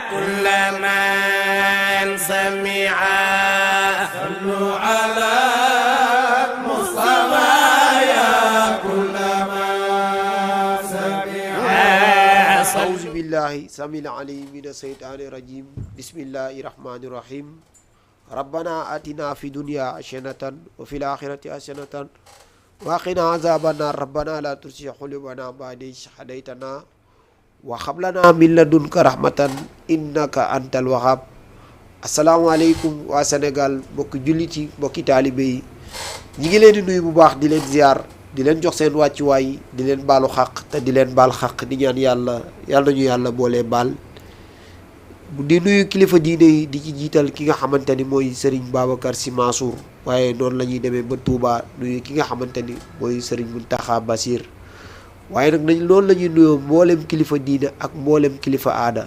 كل من سمع صلوا على مصطفى يا كل من سمع أعوذ بالله سميع العليم من الشيطان الرجيم بسم الله الرحمن الرحيم ربنا آتنا في الدنيا حسنة وفي الآخرة حسنة وقنا عذاب النار ربنا لا تزغ قلوبنا بعد إذ هديتنا وهب لنا من لدنك رحمة إنك أنت الوهاب asalaamaaleykum waa Sénégal mbokki jullit yi mbokki taalibe yi ñi ngi leen di nuyu bu baax di leen ziar di leen jox seen wàccuwaay di leen baalu xaq te di leen baal xaq di ñaan yàlla nañu yàlla boolee baal di nuyu kilifa diine yi di ci jiital ki nga xamante ni mooy Serigne Babacar Sy Mansour waaye noonu la ñuy demee ba Touba nuyu ki nga xamante ni mooy Serigne Mountakha Bassir waaye nag noonu la ñuy nuyoo mboolem kilifa diine ak mboolem kilifa aada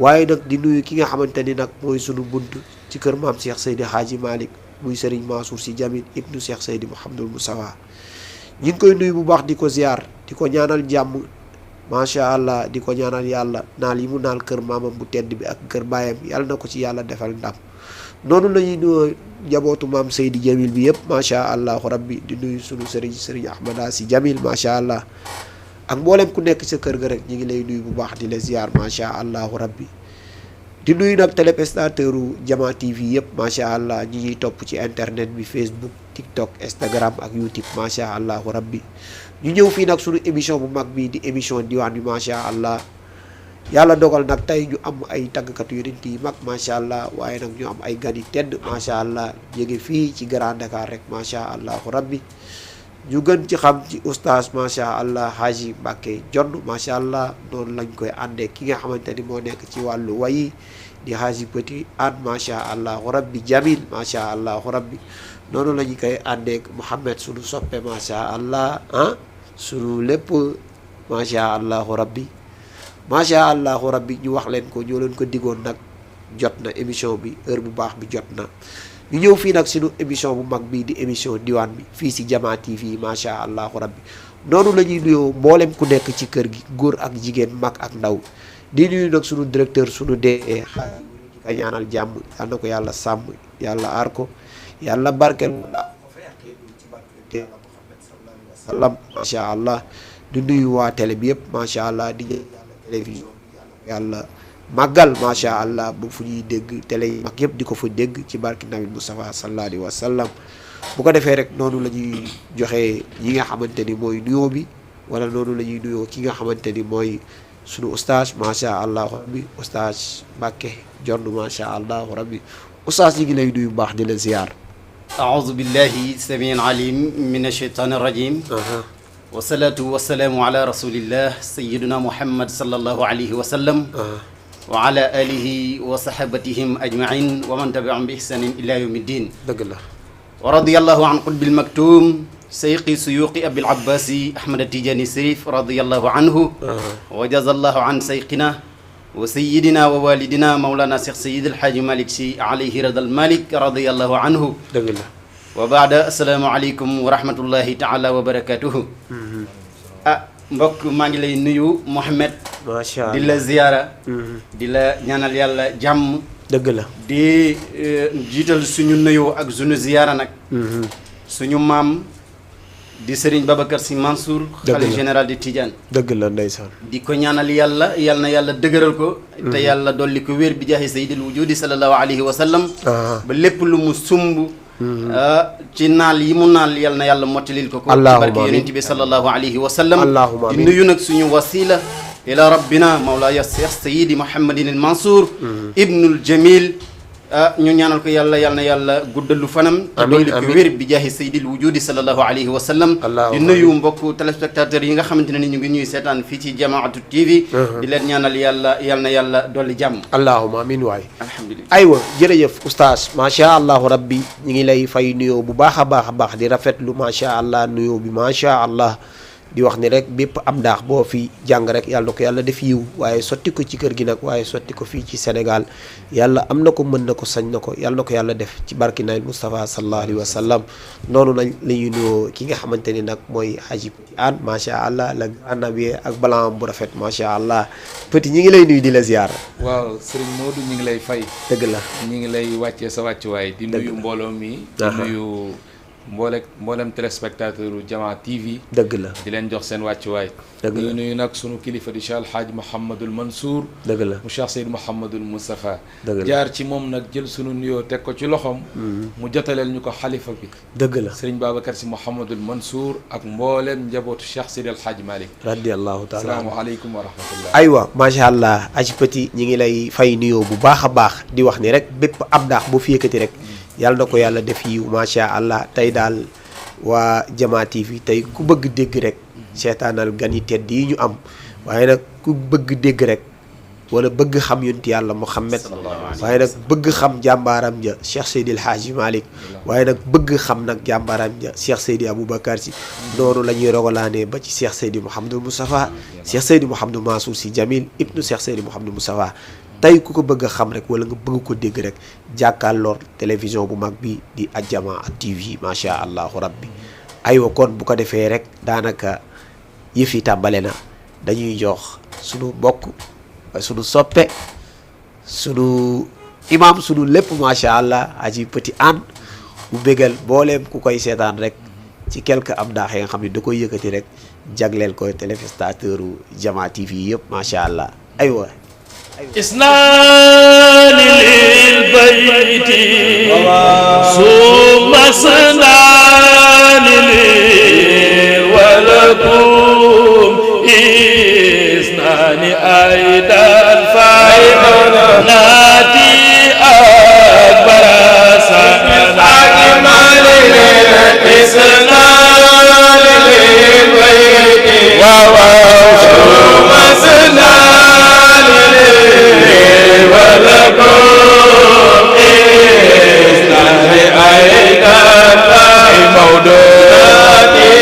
waaye nag di nuyu ki nga xamante ni nag mooy sunu bunt ci kër maam Cheikh Seydi Hadji Malick muy Serigne Mansour Sy Djamil ibnu Cheikh Seydi Mouhamadul Moustapha ñi ngi koy nuyu bu baax di ko ziar di ko ñaanal jàmm macha allah di ko ñaanal yàlla naal yi mu naal kër maamam bu tedd bi ak kër baayam yàlla na ko ci yàlla defal ndam noonu la ñuy nuyoo njabootu maam Seydi Djamil bi yëpp macha allah rabbi di nuyu sunu Serigne Ahmada Sy Djamil macha allah. ak mboolem ku nekk sa kër ga rek ñu ngi lay nuyu bu baax di la ziar macha allahu rabbi di nuyu nag téléspectateur Jama TV yëpp macha allah ñi ñuy topp ci internet bi Facebook TikTok Instagram ak YouTube macha allahu rabbi ñu ñëw fii nag sunu émission bu mag bi di émission diwaan bi macha allah yàlla dogal nag tey ñu am ay tàggkatu yonent yi mag macha allah waaye nag ñu am ay gan yu tedd macha allah jóge fii ci Grand Dakar rek macha allahu rabbi ñu gën ci xam ci oustaz macha allah Haji Mbacke Jonn macha allah noonu lañ koy àndee ki nga xamante ni moo nekk ci wàllu wayi di Haji Petit an macha allah rabbi Jamil macha allah rabbi noonu la ñu koy àndee Mouhamed sunu soppe macha allah sunu lépp macha allah rabbi ñu wax leen ko ñoo leen ko digoon nag jot na émission bi heure bu baax bi jot na. ñu ñëw fii nag sunu émission bu mag bii di émission diwaan bi fii si Jama TV macha allahu rabbi noonu la ñuy nuyoo mboolem ku nekk ci kër gi góor ak jigéen mag ak ndaw di nuyu nag sunu directeur sunu DE ka ñaanal jàmm yal na ko yàlla sàmm yàlla aar ko yàlla barkeel ko ci barke Muhammad sallallahu alayhi wa sallam macha allah di nuyu waa télé bi yëpp macha allah di ñaan yàlla télévision bi yàlla màggal macha allah ba fu ñuy dégg télé yi mag yëpp di ko fa dégg ci barki nabi Moustapha sallallahu alayhi wa sallam bu ko defee rek noonu la ñuy joxe yi nga xamante ni mooy nuyoo bi wala noonu la ñuy nuyoo ki nga xamante ni mooy sunu oustaz macha allah rabbi oustaz Mbacke Jonn macha allah rabbi oustaz ñi ngi lay nuyu bu baax di la ziar. aouzu billahi samiil alim min ashaytaani rajim. wasalaatu wasalaamu ala rasulillah sayyidina Muhammad sallallahu alayhi wa sallam. wa ala alihi wa sahabatihim ajmain wa man tabiahum bi ihsanin ila yawmi ddin. dëgg la. wa radiyallahu an qutbil maktum sayqi suyuqi abil abbasi ahmad tijani sirif radiyallahu anhu wa jazallahu an sayqina wa sayyidina wa walidina mawlana cheikh sayyid alhaaji malik si alayhi radal malik radiyallahu anhu. dëgg la. wa baada assalaamu aleykum wa rahmatullahi taala wa barakatuhu. mbokk maa ngi lay nuyu Mouhamed. macha allah di la ziyaara. di la ñaanal yàlla jàmm. dëgg la. di jiital suñu nuyoo ak suñu ziyaara nag. suñu maam di Serigne Babacar Sy Mansour. xalifa général de Tidiane. dëgg la ndeysaan. di ko ñaanal yàlla yal na yàlla dëgëral ko. te yàlla dolli ko wér bi jaahi sayyidil wujudi sallallahu alayhi wa sallam. ba lépp lu mu sumb. ci naal yi mu naal yal na yàlla mottalil ko ko ci barke yonent bi sallallahu alayhi wa sallam. di nuyu nag suñu wasila ila rabbina mawlaaya Cheikh Seydi Mouhamadin al Mansour ibnul Jamil ñu ñaanal ko yàlla yal na yàlla guddalu fanam te dolli ko wér bi jaahi sayyidil wujudi sallallahu alayhi wa sallam. di nuyu mbokku téléspectateurs yi nga xamante ne ni ñu ngi ñuy seetaan fii ci Jamaatu TV. di leen ñaanal yàlla yal na yàlla dolli jàmm. allahumma amiin waay. alhamdulilah. aywa jërëjëf oustaz macha allahu rabbi ñu ngi lay fay nuyoo bu baax a baax di rafetlu macha allah nuyoo bi macha allah di wax ni rek bépp am daax boo fi jàng rek yàlla na ko yàlla def yiw waaye sotti ko ci kër gi nag waaye sotti ko fii ci Sénégal yàlla am na ko mën na ko sañ na ko yàlla na ko yàlla def ci barki Nabil Moustapha sallallahu alayhi wa sallam noonu nañ la ñuy nuyoo ki nga xamante ni nag mooy Haji Petit Hann macha allah la annabi ak balam bu rafet macha allah Petit ñi ngi lay nuyu di la ziar. waaw Serigne Modou ñu ngi lay fay. dëgg la ñu ngi lay wàccee sa wàccuwaay. di nuyu mbooloo mi. di nuyu mboolem téléspectateur u Jama TV. dëgg la di leen jox seen wàccuwaay. dëgg la nuyu nag sunu kilifa di Cheikh Alhaaj Mouhamadul Mansour. dëgg la mu Cheikh Seyd Mouhamadul Moustapha. dëgg la jaar ci moom nag jël sunu nuyoo teg ko ci loxoom. mu jotaleel ñu ko xalifa bi. dëgg la Serigne Babacar Sy Mouhamadul Mansour ak mboolem njabootu Cheikh Seydi Alhaaj Malick. radiyallahu taala asalaamaaleykum wa rahmatullah. aywa macha allah Haji Petit ñi ngi lay fay nuyoo bu baax a baax di wax ni rek bépp ab daax bu fi yëkkati rek yàlla na ko yàlla def yiw macha allah tey daal waa Jama TV tey ku bëgg dégg rek seetaanal gan yi tedd yi ñu am waaye nag ku bëgg dégg rek wala bëgg xam yonent yàlla Muhammad waaye nag bëgg xam jàmbaaram ja Cheikh Seydi El Hadji Malick waaye nag bëgg xam nag jàmbaaram ja Cheikh Seydi Aboubacar Sy noonu la ñuy rogalaanee ba ci Cheikh Seydi Mouhamadou Moustapha Cheikh Seydi Mouhamadou Mansour Sy Jamil ibnu Cheikh Seydi Mouhamadou Moustapha tey ku ko bëgg a xam rek wala nga bëgg ko dégg rek jàkkaarloor télévision bu mag bi di Jama TV macha allahu rabbi aywa kon bu ko defee rek daanaka yëf yi tàmbale na dañuy jox sunu bokk sunu soppe sunu imam sunu lépp macha allah Haji Petit Hann bu bégal booleem ku koy seetaan rek ci quelque am daax yi nga xam ne da koy yëkkati rek jagleel koy téléspectateur Jama TV yëpp macha allah aywa. إسنان للبيت ثم إسنان لي ولكم إسنان أيضا فناتي أكبر سنة أجمل إسنان للبيت ثم إسنان ولكم إسنان أيضا موضوعاتي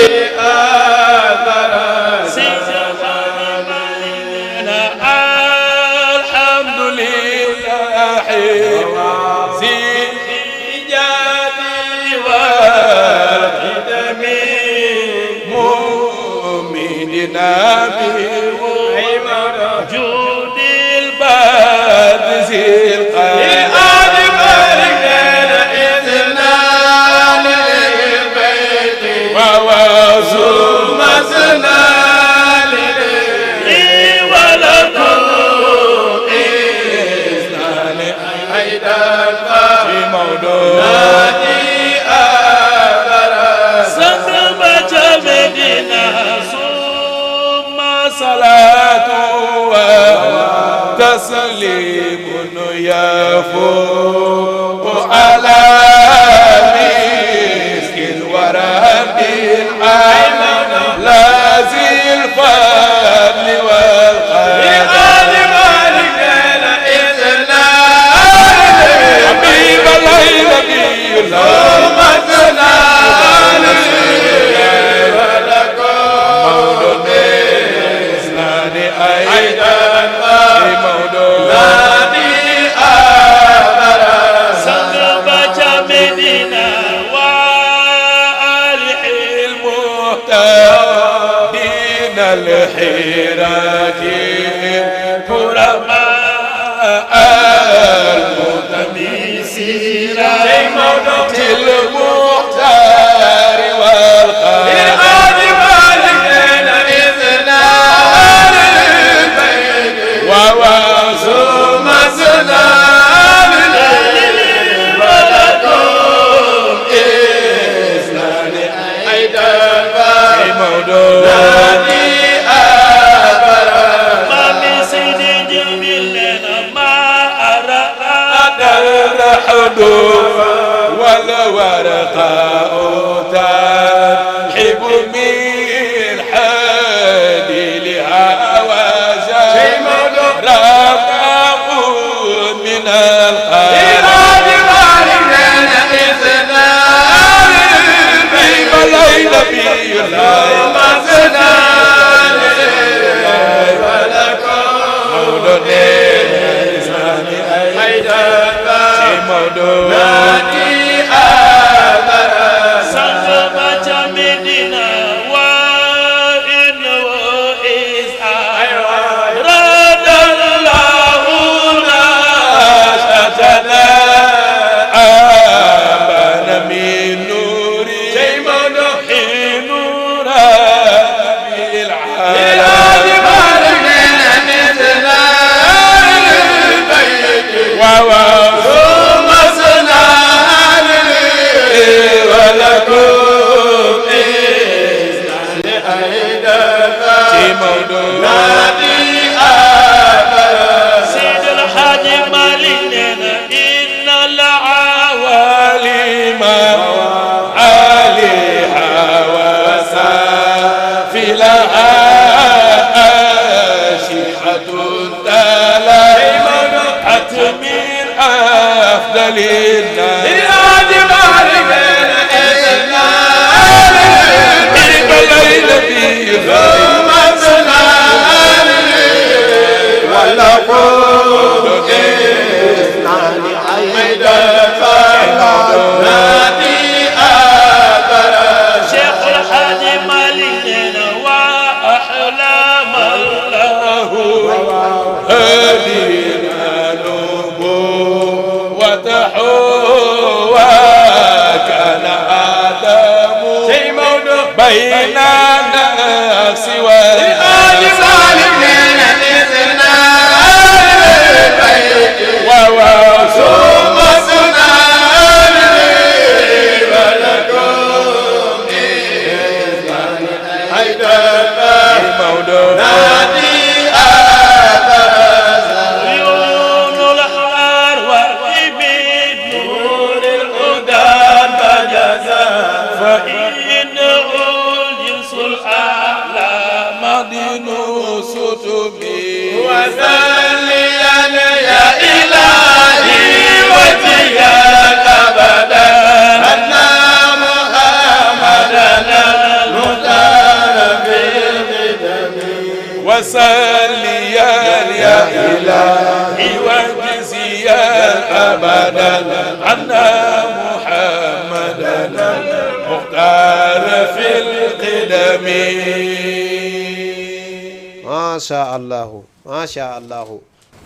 الحمد لله ذي إيجادي وخدمي مؤمننا به جود البرد ذي القلب ووزو مزنا ولكم إذن أيضا في موضوعاتي سكبت مدينة ثم صلاة وتسليم يفوق على مسك ورب العين لازي الفضل والخير حبيب الليل نبي الله الحيرة كرماء المتميسين موت المختار والخير ووازو مزنا ولكم إسلام أيضا موضوعاتي والورقاء ترحب من حديلها وزاد رقاق من الخير بين ليل في الله لكم إذن أيدك نادي سيد الحاج مالك إن العوالم عليها وسافلها شيحة تلات من أفضل الناس شيخ الحاج مالك وأحلام الله هدينا نبوته وكان آدم بين النفس عيون الأحرار وإبن نور الهدى فجزا فإنه الجنس الأعلى مدين ستبي وسليا يا إلهي وجهك أبدا أن محمدنا المختار في القدم وسليا يا إلهي وجزيا أبدا عنا محمدا المختار في القدم macha allahu macha allahu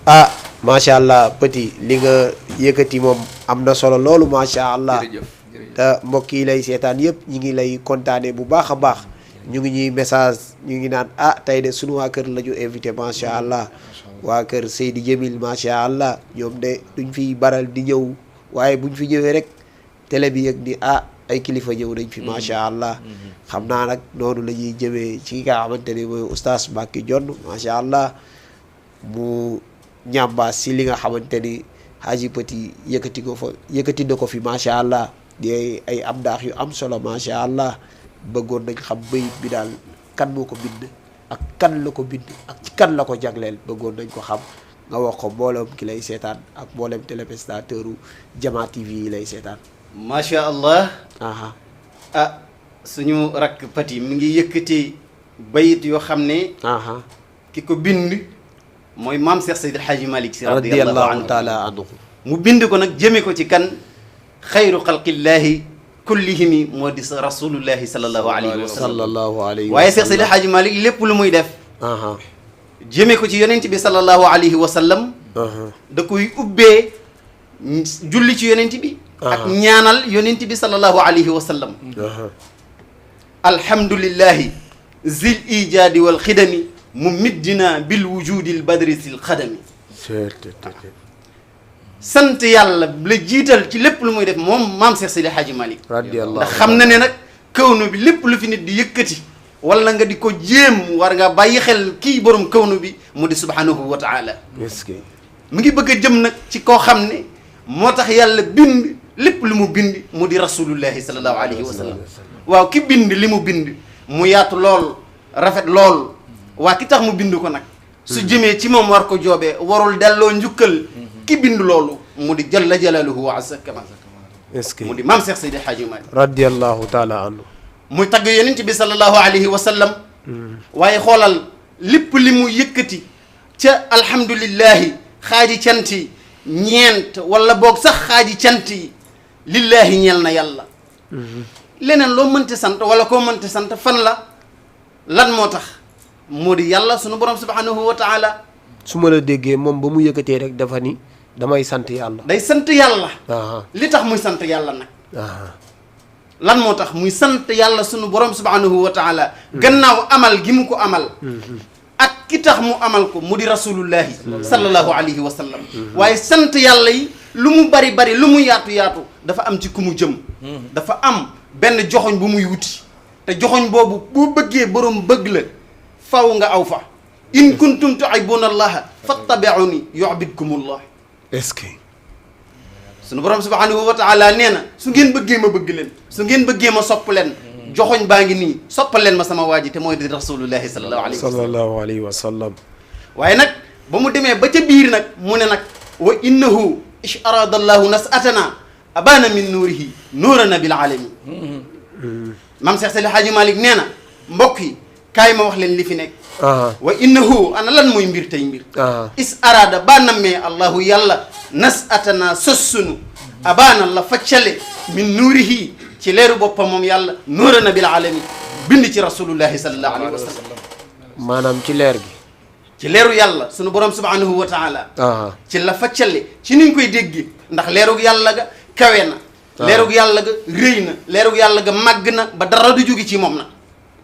ah macha allah petit li nga yëkkati moom am na solo loolu macha allah te mbokk yi lay seetaan yëpp ñi ngi lay kontaane bu baax a baax ñu ngi ñuy message ñu ngi naan ah tey de sunu waa kër la ñu invité macha allah waa kër Seydi Djamil macha allah ñoom de duñ fi baral di ñëw waaye buñ fi ñëwee rek télé bi yëg ni ah ay kilifa ñëw nañ fi macha allah xam naa nag noonu la ñuy jëmee ci nga xamante ne mooy oustaz Mbacké Dione macha allah mu ñambaas si li nga xamante ni Haji Petit yëkkati na ko fi macha allah di ay am daax yu am solo macha allah bëggoon nañ xam bayit bi daal kan moo ko bind ak kan la ko bind ak ci kan la ko jagleel bëggoon nañ ko xam nga wax ko mboolem ki lay seetaan ak mboolem téléspectateur u Jama TV yi lay seetaan. macha allah. aha ah suñu rakk Petit mi ngi yëkkati bayit yoo xam ne. aha ki ko bind mooy maam Cheikh Seydil Hadji Malick Sy radiyallahu taala anhu mu bind ko nag jëme ko ci kan xayru xalqillaahi kullihimi moo di rasulullahi sallallahu alayhi wa sallam. sallallahu alayhi waaye Cheikh Seydil Hadji Malick lépp lu muy def. aha jëme ko ci yonent bi sallallahu alayhi wa sallam. da koy ubbee julli ci yonent bi. ak ñaanal yonent bi sallallahu alayhi wa sallam. alhamdulillahi zil ijaadi wal xidami mu middina bil wujudil badri sil xadami. sant yàlla la jiital ci lépp lu muy def moom maam Cheikh Seydi Hadji Malick. radiyallahu ndax xam na ne nag kawnu bi lépp lu fi nit di yëkkati wala nga di ko jéem war nga bàyyi xel kii borom kawnu bi mu di subhanahu wa taala. est-ce que mu ngi bëgg a jëm nag ci koo xam ne moo tax yàlla bind lépp lu mu bind mu di rasulullahi sallallahu alayhi wa sallam. waaw ki bind li mu bind mu yaatu lool rafet lool waa ki tax mu bind ko nag su jëmee ci moom war ko joobee warul delloo njukkal ki bind loolu mu di jalla jalaaluhu wa azza kamal. est-ce que mu di maam Cheikh Seydi Hadji Malick radiyallahu taala anhu muy tagg yonent bi sallallahu alayhi wa sallam. waaye xoolal lépp li mu yëkkati ca alhamdulillahi xaaji cant yi ñeent wala boog sax xaaji cant yi lillahi ñeel na yàlla. leneen loo mënti sant wala koo mënti sant fan la lan moo tax moo di yàlla sunu borom subhanahu wa taala. su ma la déggee moom ba mu yëkkatee rek dafa ni damay sant yàlla. day sant yàlla. li tax muy sant yàlla nag. lan moo tax muy sant yàlla sunu borom subhanahu wa taala. gannaaw amal gi mu ko amal. ak ki tax mu amal ko mu di rasulullahi sallallahu alayhi wa sallam. waaye sant yàlla yi lu mu bari bari lu mu yaatu yaatu dafa am ci ku mu jëm. dafa am benn joxoñ bu muy wuti te joxoñ boobu boo bëggee borom bëgg la faw nga aw fa in kuntum tuhibbuna allaha fattabi'uni yuhbibkumullah. est-ce que sunu borom subhanahu wa taala nee na su ngeen bëggee ma bëgg leen su ngeen bëggee ma sopp leen joxoñ baa ngi nii soppal leen ma sama waa ji te mooy di rasulullahi sallallahu alayhi wa sallam. waaye nag ba mu demee ba ca biir nag mu ne nag wa innahu ish arada allahu nas'atana abana min nuurihi nuurana bil alamin. maam Cheikh Seydi Hadji Malick nee na mbokk yi kaay ma wax leen li fi nekk. wa innahu ana lan mooy mbir tey mbir. is arada ba nammee allahu yàlla nas'atana sossunu abana la faccale min nuurihi ci leeru boppam moom yàlla nuurana bil alamin bind ci rasulullahi sallallahu alayhi wa sallam. maanaam ci leer gi. ci leeru yàlla sunu borom subhanahu wa taala. ci la faccale ci niñ koy déggee ndax leerug yàlla ga kawe na. leerug yàlla ga rëy na leerug yàlla ga màgg na ba dara du jóge ci moom na.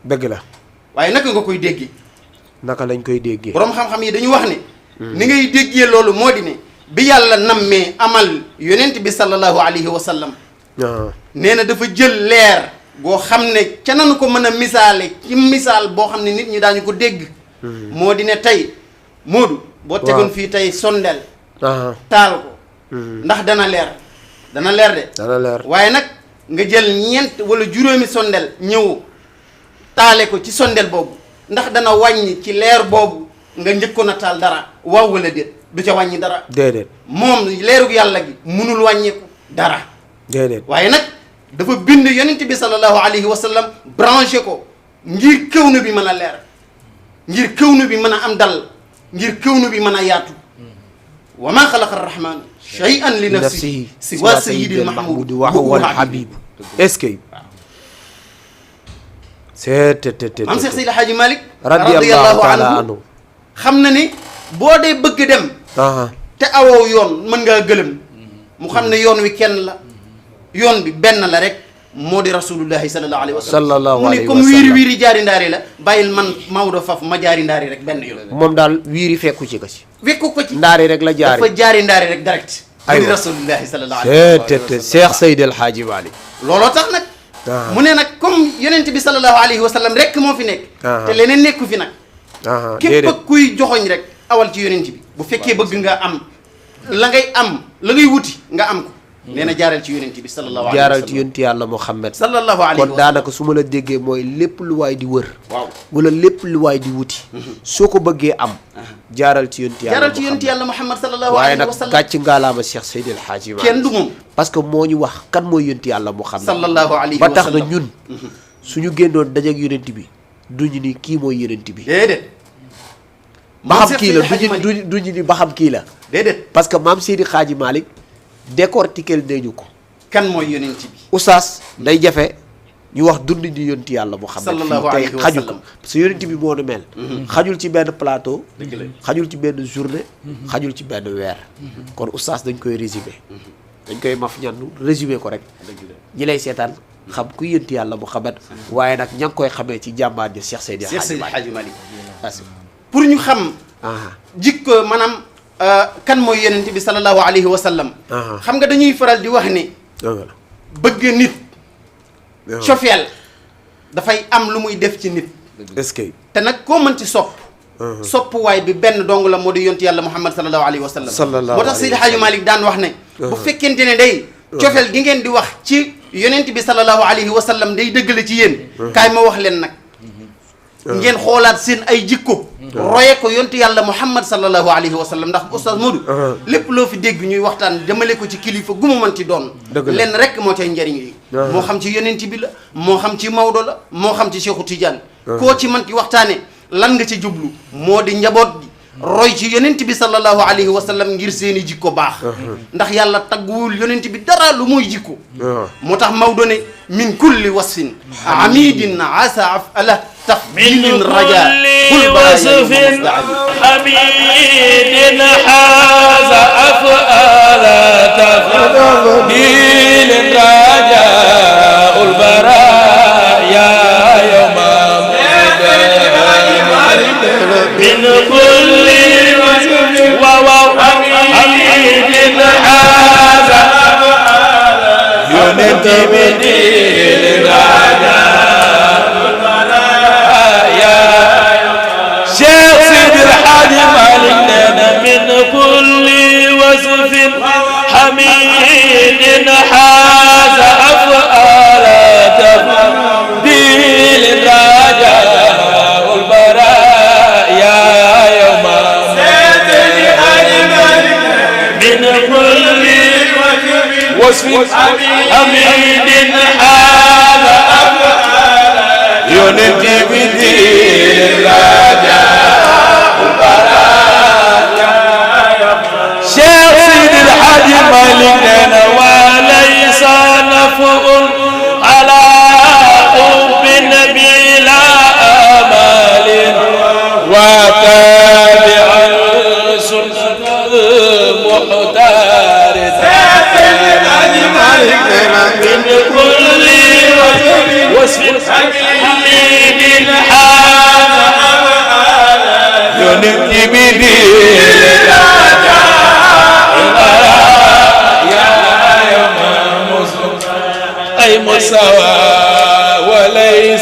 dëgg la. waaye naka nga koy déggee. naka lañ koy déggee. borom xam-xam yi dañu wax ne. ni ngay déggee loolu moo di ne. bi yàlla nammee amal yonent bi sallallahu alayhi wa sallam. nee na dafa jël leer. goo xam ne ca nanu ko mën a misaale ci misaal boo xam ne nit ñi daañu ko dégg. moo di ne tey Moodu. boo tegoon fii tey sondeel. taal ko. ndax dana leer. dana leer de. dana leer waaye nag nga jël ñeent wala juróomi sondeel ñëw taale ko ci sondeel boobu ndax dana wàññi ci leer boobu nga njëkkoon a taal dara waaw wala déet du ca wàññi dara. déedéet moom leerug yàlla gi munul wàññeeku dara. déedéet waaye nag dafa bind yonent bi sallallahu alayhi wa sallam branché ko ngir këwnu bi mën a leer ngir këwnu bi mën a am dal ngir këwnu bi mën a yaatu. wa maa xalaqa arrahman shay'an li nafsihi siwa sayyidil mahmud wa huwa al habib. est-ce que c'est maam Cheikh Seydi Hadji Malick radiyallahu taala anhu xam na ni boo dee bëgg dem te awoo yoon mën ngaa gëlëm mu xam ne yoon wi kenn la yoon bi benn la rek moo di rasulullahi sallallahu alayhi wa sallam mu ne comme wiiri wiiri jaari ndaari la bàyyil man Maodo faf ma jaari ndaari rek benn yoon moom daal wiiri fekku ci ko ci fekku ko ci ndaari rek la jaari dafa jaari ndaari rek direct mu di rasulullahi sallallahu alayhi wa sallam Cheikh Seydi El Hadji Malick looloo tax nag mu ne nag comme yonent bi sallallahu alayhi wa sallam rek moo fi nekk te leneen nekku fi nag képp kuy joxoñ rek awal ci yonent bi bu fekkee bëgg nga am la ngay am la ngay wuti nga am ko nee na jaaral ci yonent bi sallallahu alayhi wa sallam jaaral ci yonent yàlla Muhammad sallallahu alayhi wa sallam kon daanaka su ma la déggee mooy lépp lu waay di wër waaw wala lépp lu waay di wuti soo ko bëggee am jaaral ci yonent yàlla Muhammad sallallahu alayhi wa sallam waaye nag gàcc ngaalaama Cheikh Seydi El Hadji Malick kenn du moom parce que moo ñu wax kan mooy yonent yàlla Muhammad sallallahu alayhi ba wa tax na sallam ñun suñu génnoon dajeek yonent bi duñu ni kii mooy yonent bi déedéet ba xam kii la duñu ni ba xam kii la déedéet parce que maam Seydi Hadji Malick décortiquer nañu ko kan mooy yonent bi oustaz day jafe ñu wax dund di yonent yàlla Muhammad sallallahu fii alayhi tey wa xaju sallam ko parce que yonent bi moo nu mel xajul ci benn plateau dëgg la xajul ci benn journée xajul ci benn weer kon oustaz dañ koy résumer dañ koy maf ñandu résumer ko rek ñi lay seetaan xam ku yonent yàlla Muhammad waaye nag ña ngi koy xamee ci jàmbaar ji Cheikh Seydi Hadji Malick pour ñu xam jikko maanaam kan mooy yonent bi sallallahu alayhi wa sallam xam nga dañuy faral di wax ne bëgg nit cofeel dafay am lu muy def ci nit est-ce que te nag koo mën ci sopp waay bi benn dong la moo di yonent yàlla Muhammad sallallahu alayhi wa sallam moo tax Seydi Hadji Malick daan wax ne bu fekkente ne day cofeel gi ngeen di wax ci yonent bi sallallahu alayhi wa sallam day dëgg la ci yéen kaay ma wax leen nag ngeen xoolaat seen ay jikko roye ko yontu yàlla Muhammad sallallahu alayhi wa sallam ndax oustaz Modou lépp loo fi dégg ñuy waxtaan demale ko ci kilifa gu mu mënti doon lenn rek moo cay njëriñ yi moo xam ci yonent bi la moo xam ci Maodo la moo xam ci Cheikhou Tidiane koo ci mënti waxtaane lan nga ci jublu moo di njaboot bi roy ci yonent bi sallallahu alayhi wa sallam ngir seeni jikko baax ndax yàlla tagguwul yonent bi dara lu muy jikko moo tax Maodo ne min kulli wasfin amidin asa afala tafdilin raja kul wasfin hamidin haza afala tafdilin raja ul baraya yawma min kulli hamidin haza yonent bi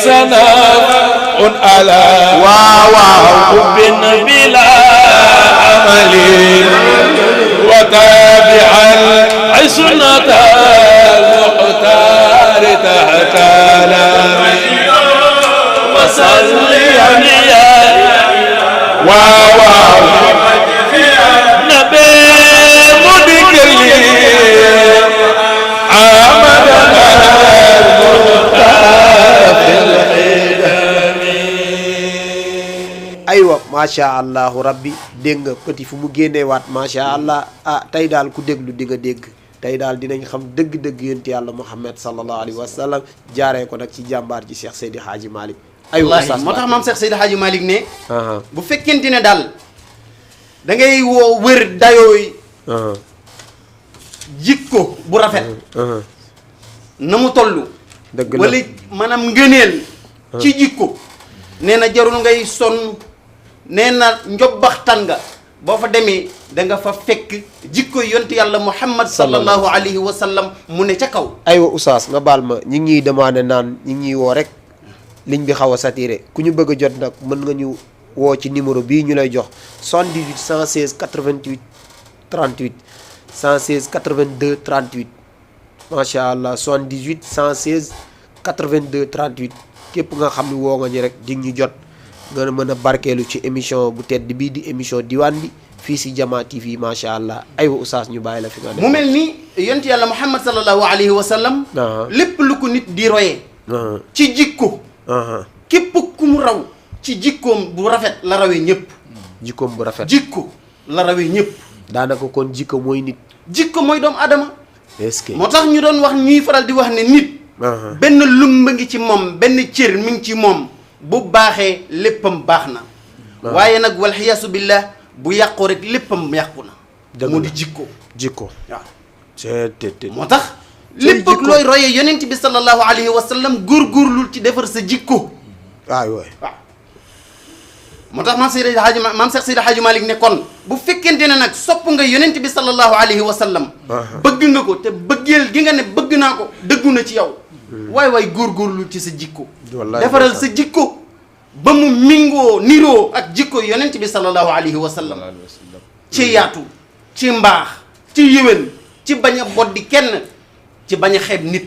سناء على حب بلا عمل وتابعا سنة المختار تحت وصليا نبي مدكلي عمدنا aywa macha allahu rabbi dégg nga petit fu mu génneewaat macha allah tey daal ku déglu di nga dégg tey daal dinañ xam dëgg-dëgg yonent yàlla Muhammad sallallahu alayhi wa sallam jaaree ko nag ci jàmbaar ji Cheikh Seydi Hadji Malick. aywa wallaahi moo tax maam Cheikh Seydi Hadji Malick ne. bu fekkente ne daal da ngay woo wër dayooy. jikko bu rafet. na mu toll. dëgg la wala maanaam ngëneel. ci jikko nee na jarul ngay sonn. nee na njobbaxtan nga boo fa demee da nga fa fekk jikko yonent yàlla Muhammad sallallahu alayhi wa sallam mu ne ca kaw. aywa Oustaz nga baal ma ñi ngi ñuy demandé naan ñi ngi ñuy woo rek ligne bi xaw a saturé ku ñu bëgg a jot nag mën nga ñu woo ci numéro bii ñu lay jox 78 116 88 38 116 82 38 macha allah 78 116 82 38 képp nga xam ne woo nga ñu rek di ñu jot. nga mën a barkeelu ci émission bu tedd bii di émission diwaan bi fii si Jama TV macha allah aywa Oustaz ñu bàyyi la fi nga def. mu mel ni yonent yàlla Muhammad sallallahu alayhi wa sallam. lépp lu ko nit di royee. ci jikko. képp ku mu raw ci jikkoom bu rafet la rawee ñëpp. jikkoom bu rafet jikko la rawee ñëpp. daanaka kon jikko mooy nit. jikko mooy doomu adama. est-ce que moo tax ñu doon wax ñuy faral di wax ne nit. benn lumba ngi ci moom benn cër mi ngi ci moom. bu baaxee léppam baax na. waaye nag wal xiyaasu billah bu yàqoo rek léppam yàqu na. mu di jikko. jikko waaw. c'est moo tax. lépp ak looy royee yonent bi sallallahu alayhi wa sallam góorgóorlul ci defar sa jikko. waaw. moo tax maam Cheikh Seydi Hadji Malick ne kon bu fekkente ne nag sopp nga yonent bi sallallahu alayhi wa sallam. bëgg nga ko te bëggeel gi nga ne bëgg naa ko dëggu na ci yow. waay góorgóorlu ci sa jikko. defaral sa jikko ba mu mingoo niroo ak jikko yonent bi sallallahu alayhi wa sallam. ci yaatu ci mbaax ci yéwén ci bañ a boddi kenn ci bañ a xeeb nit.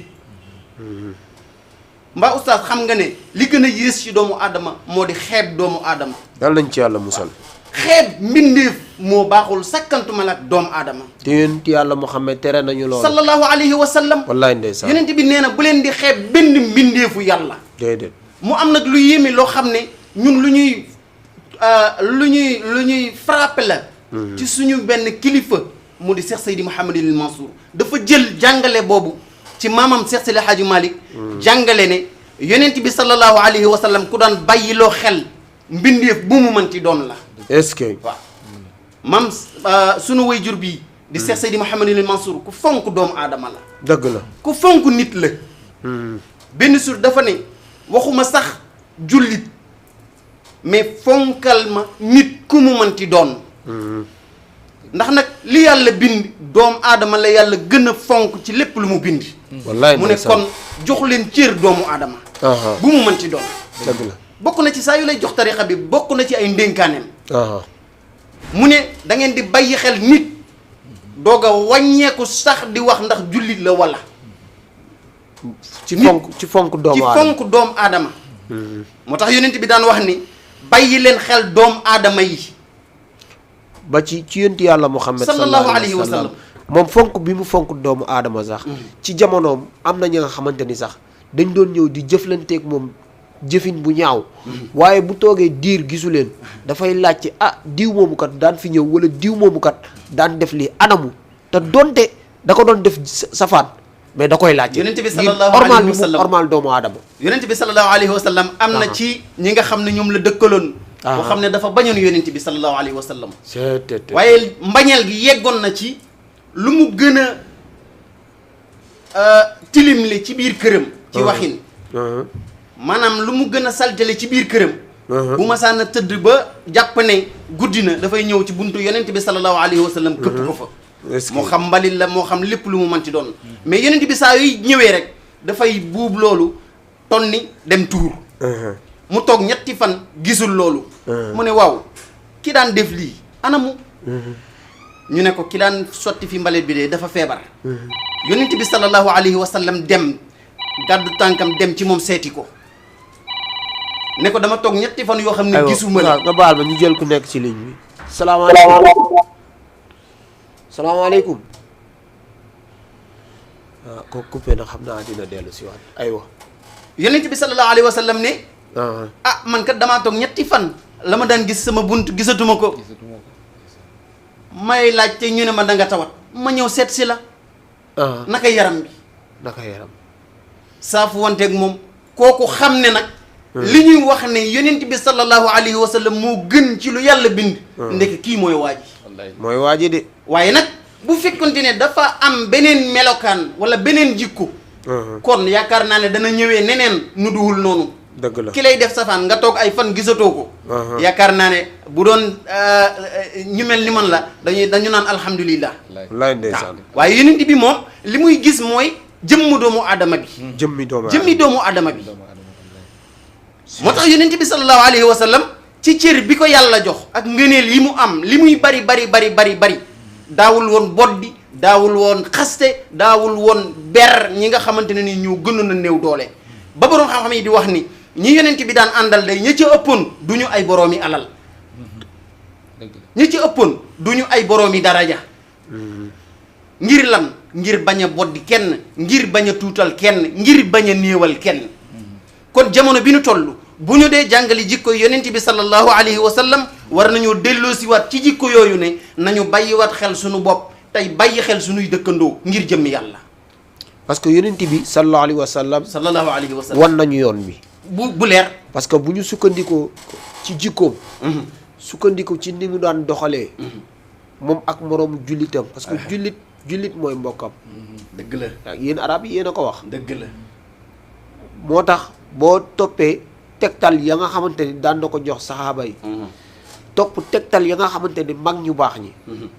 mbaa oustaz xam nga ne li gën a yées ci doomu aadama moo di xeeb doomu aadama. yal nañ ci yàlla musal. xeeb mbindeef moo baaxul sakkantuma la ak doomu aadama. te yonent yàlla Muhammad tere nañu loolu. sallallahu alayhi wa sallam. wallaay ndeysaan yonent bi nee na bu leen di xeeb benn mbindeefu yàlla. déedéet. mu am nag lu yéeme loo xam ne ñun lu ñuy frappé la. ci suñu benn kilifa mu di Cheikh Seydi Mouhamadul Mansour dafa jël jàngale boobu ci maamam Cheikh Seydi Hadji Malick. jàngale ne yonent bi sallallahu alayhi wa sallam ku daan bàyyiloo xel mbindeef bu mu mënti doon la. est-ce que. waaw maam sunu wayjur bii. di Cheikh Seydi Mouhamadul Mansour ku fonk doomu aadama la. dëgg la. ku fonk nit la. benn sur dafa ne waxuma sax jullit mais fonkal ma nit ku mu mënti doon. ndax nag li yàlla bind doomu aadama la yàlla gën a fonk ci lépp lu mu bind. wallaay mu ne kon jox leen cër doomu aadama. bu mu mënti doon. dëgg la. bokk na ci saa yu lay jox tarixa bi bokk na ci ay ndénkaaneem. mu ne da ngeen di bàyyi xel nit doog a wàññeeku sax di wax ndax jullit la wala. ci fonk doomu aadama ci fonk doomu aadama. moo tax yonent bi daan wax ni bàyyi leen xel doomu aadama yi. ba ci yonent yàlla Muhammad sallallahu alayhi wa sallam moom fonk bi mu fonk doomu aadama sax. ci jamonoom am na ñi nga xamante ni sax dañ doon ñëw di jëflanteeg moom jëfin bu ñaaw. waaye bu toogee diir gisu leen dafay laajte diw moomu kat daan fi ñëw wala diw moomu kat daan def lii anamu te donte da ko doon def safaan mais da koy laajte. yonent bi sallallahu alayhi wa sallam ormal doomu aadama. yonent bi sallallahu alayhi wa sallam am na ci ñi nga xam ne ñoom la dëkkaloon. boo xam ne dafa bañoon yonent bi sallallahu alayhi wa sallam. waaye mbañeel gi yeggoon na ci lu mu gën a tilim li ci biir këram. ci waxin. maanaam lu mu gën a saltale ci biir këram. bu ma saan a tëdd ba jàpp ne guddi na dafay ñëw ci buntu yonent bi sallallahu alayhi wa sallam këpp ko fa. moo xam mbalit la moo xam lépp lu mu mën ci doon. mais yonent bi saa yuy ñëwee rek dafay buub loolu tonni dem tuur. mu toog ñetti fan gisul loolu mu ne waaw ki daan def lii anamu ñu ne ko ki daan sotti fi mbalit bi de dafa feebar yonent bi sallallahu alayhi wa sallam dem gàddu tànkam dem ci moom seeti ko ne ko dama toog ñetti fan yoo xam ne gisuma la nga baal ma ñu jël ku nekk ci ligne bi salaamaaleykum salaamaaleykum ko coupé na xam naa dina dellu si waat aywa yonent bi sallallahu alayhi wa sallam ne man kat damaa toog ñetti fan la ma daan gis sama bunt gisatuma ko may laajte ñu ne ma da nga tawat ma ñëw seet si la naka yaram bi naka yaram saafu wanteeg moom kooku xam ne nag li ñuy wax ne yonent bi sallallahu alayhi wa sallam moo gën ci lu yàlla bind ndek kii mooy waaji mooy waaji de waaye nag bu fekkonte ne dafa am beneen melokaan wala beneen jikko kon yaakaar naa ne dana ñëwee neneen nu duwul noonu dëgg la ki lay def safaan nga toog ay fan gisatoo ko yaakaar naa ne bu doon ñu mel ni man la dañu naan alhamdulillah lay ndeysaan waaye yonent bi moom li muy gis mooy jëmmu doomu adama bi jëmmi doomu adama bi moo tax yonent bi sallallahu alayhi wa sallam ci cër bi ko yàlla jox ak ngëneel yi mu am li muy bari daawul woon boddi daawul woon xaste daawul woon ber ñi nga xamante ne ni ñoo gënoon a néew doole ba boroom xam-xam yi di wax ni ñi yonent bi daan àndal day ña ca ëppoon du ñu ay boroomi alal ña ca ëppoon du ñu ay boroomi daraja ngir lan ngir bañ a boddi kenn ngir bañ a tuutal kenn ngir bañ a néewal kenn kon jamono bi nu toll bu ñu dee jàngali jikko yonent bi sallallahu alayhi wa sallam war nañoo delloosiwaat ci jikko yooyu ne nañu bàyyiwaat xel suñu bopp tey bàyyi xel suñuy dëkkandoo ngir jëmmi yàlla parce que yonent bi sallallahu alayhi wa sallam wan nañu yoon bi bu leer parce que bu ñu sukkandikoo ci jikkoom sukkandiku ci ni mu daan doxalee moom ak moroomu jullitam parce que jullit mooy mbokkam dëgg la ak yéen arab yi yéen a ko wax dëgg la moo tax boo toppee tegtal ya nga xamante ni daan na ko jox saxaaba yi topp tegtal ya nga xamante ni mag ñu baax ñi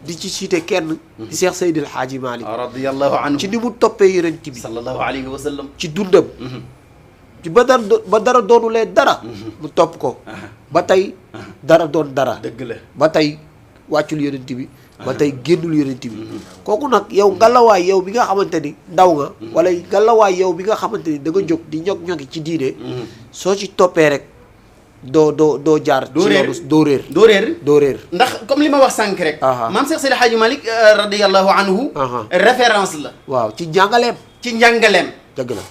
di ci cité kenn di Cheikh Seydil Hadji Malick radiyallahu anhu ci ni mu toppee yonent bi sallallahu alayhi wa sallam ci dundam ci ba dara doonulee dara mu topp ko ba tey dara doon dara dëgg la ba tey wàccul yonent bi ba tey génnul yonent bi kooku nag yow ngalawaay yow bi nga xamante ni ndaw nga wala ngalawaay yow bi nga xamante ni da nga jóg di ñog-ñogi ci diine soo ci toppee rek doo jaar ci loolu doo réer ndax comme li ma wax sànq rek maam Cheikh Seydi Hadji Malick radiyallahu anhu référence la waaw ci njàngaleem dëgg la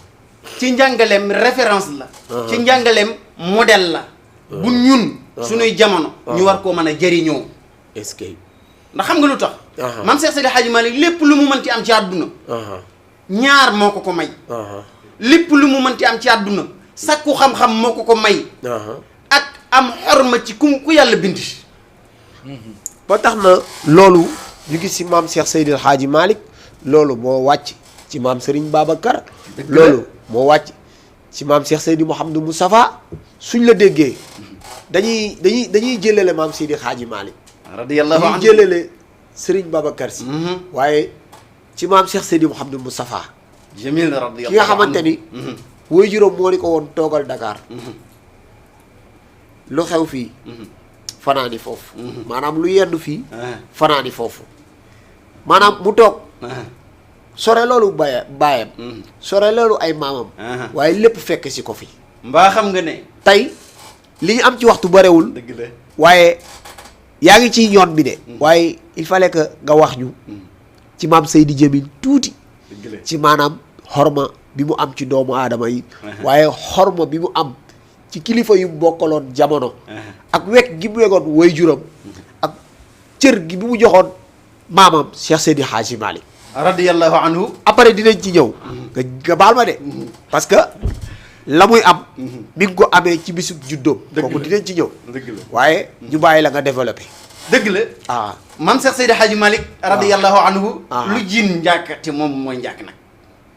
ci njàngaleem référence la ci njàngaleem modèle la bu ñun suñuy jamono ñu war koo mën a jëriñoo est-ce que ndax xam nga lu tax maam Cheikh Seydi Hadji Malick lépp lu mu mënti am ci àdduna ñaar moo ko may lépp lu mu mënti am ci àdduna sakku xam-xam moo ko may ak am xorma ci ku yàlla bind ba tax na loolu ñu gis ci maam Cheikh Seydi Hadji Malick loolu moo wàcc ci maam Serigne Babacar loolu moo wàcc ci maam Cheikh Seydi Mouhamadou Moustapha suñ la déggee dañuy jëlale maam Seydi Hadji Malick radiyallahu anhu dañuy jëlale Serigne Babacar si waaye ci maam Cheikh Seydi Mouhamadou Moustapha jamil radiyallahu ki nga xamante ni woy juróom moo ni ko woon toogal Dakar lu xew fii fanaani foofu maanaam lu yendu fii fanaani foofu maanaam mu toog sore loolu baayam sore loolu ay maamam waaye lépp fekk si ko fi mbaa xam nga ne tey li ñu am ci waxtu barewul dëgg la waaye yaa ngi ci yoon bi de waaye il fallait que nga wax ñu ci maam Seydi Djamil tuuti ci maanaam xorma bi mu am ci doomu aadama yi waaye xorma bi mu am ci kilifa yu bokkaloon jamono ak wekk gi mu wegoon way juram ak cër gi bi mu joxoon maamam Cheikh Seydi Hadji Malick radiyallahu anhu après dinañ ci ñëw nga baal ma de parce que la muy am mi ngi ko amee ci bisub juddoom kooku dinañ ci ñëw waaye ñu bàyyi la nga développé dëgg la maam Cheikh Seydi Hadji Malick radiyallahu anhu lu jiin njàkk te moom mooy njàkk nag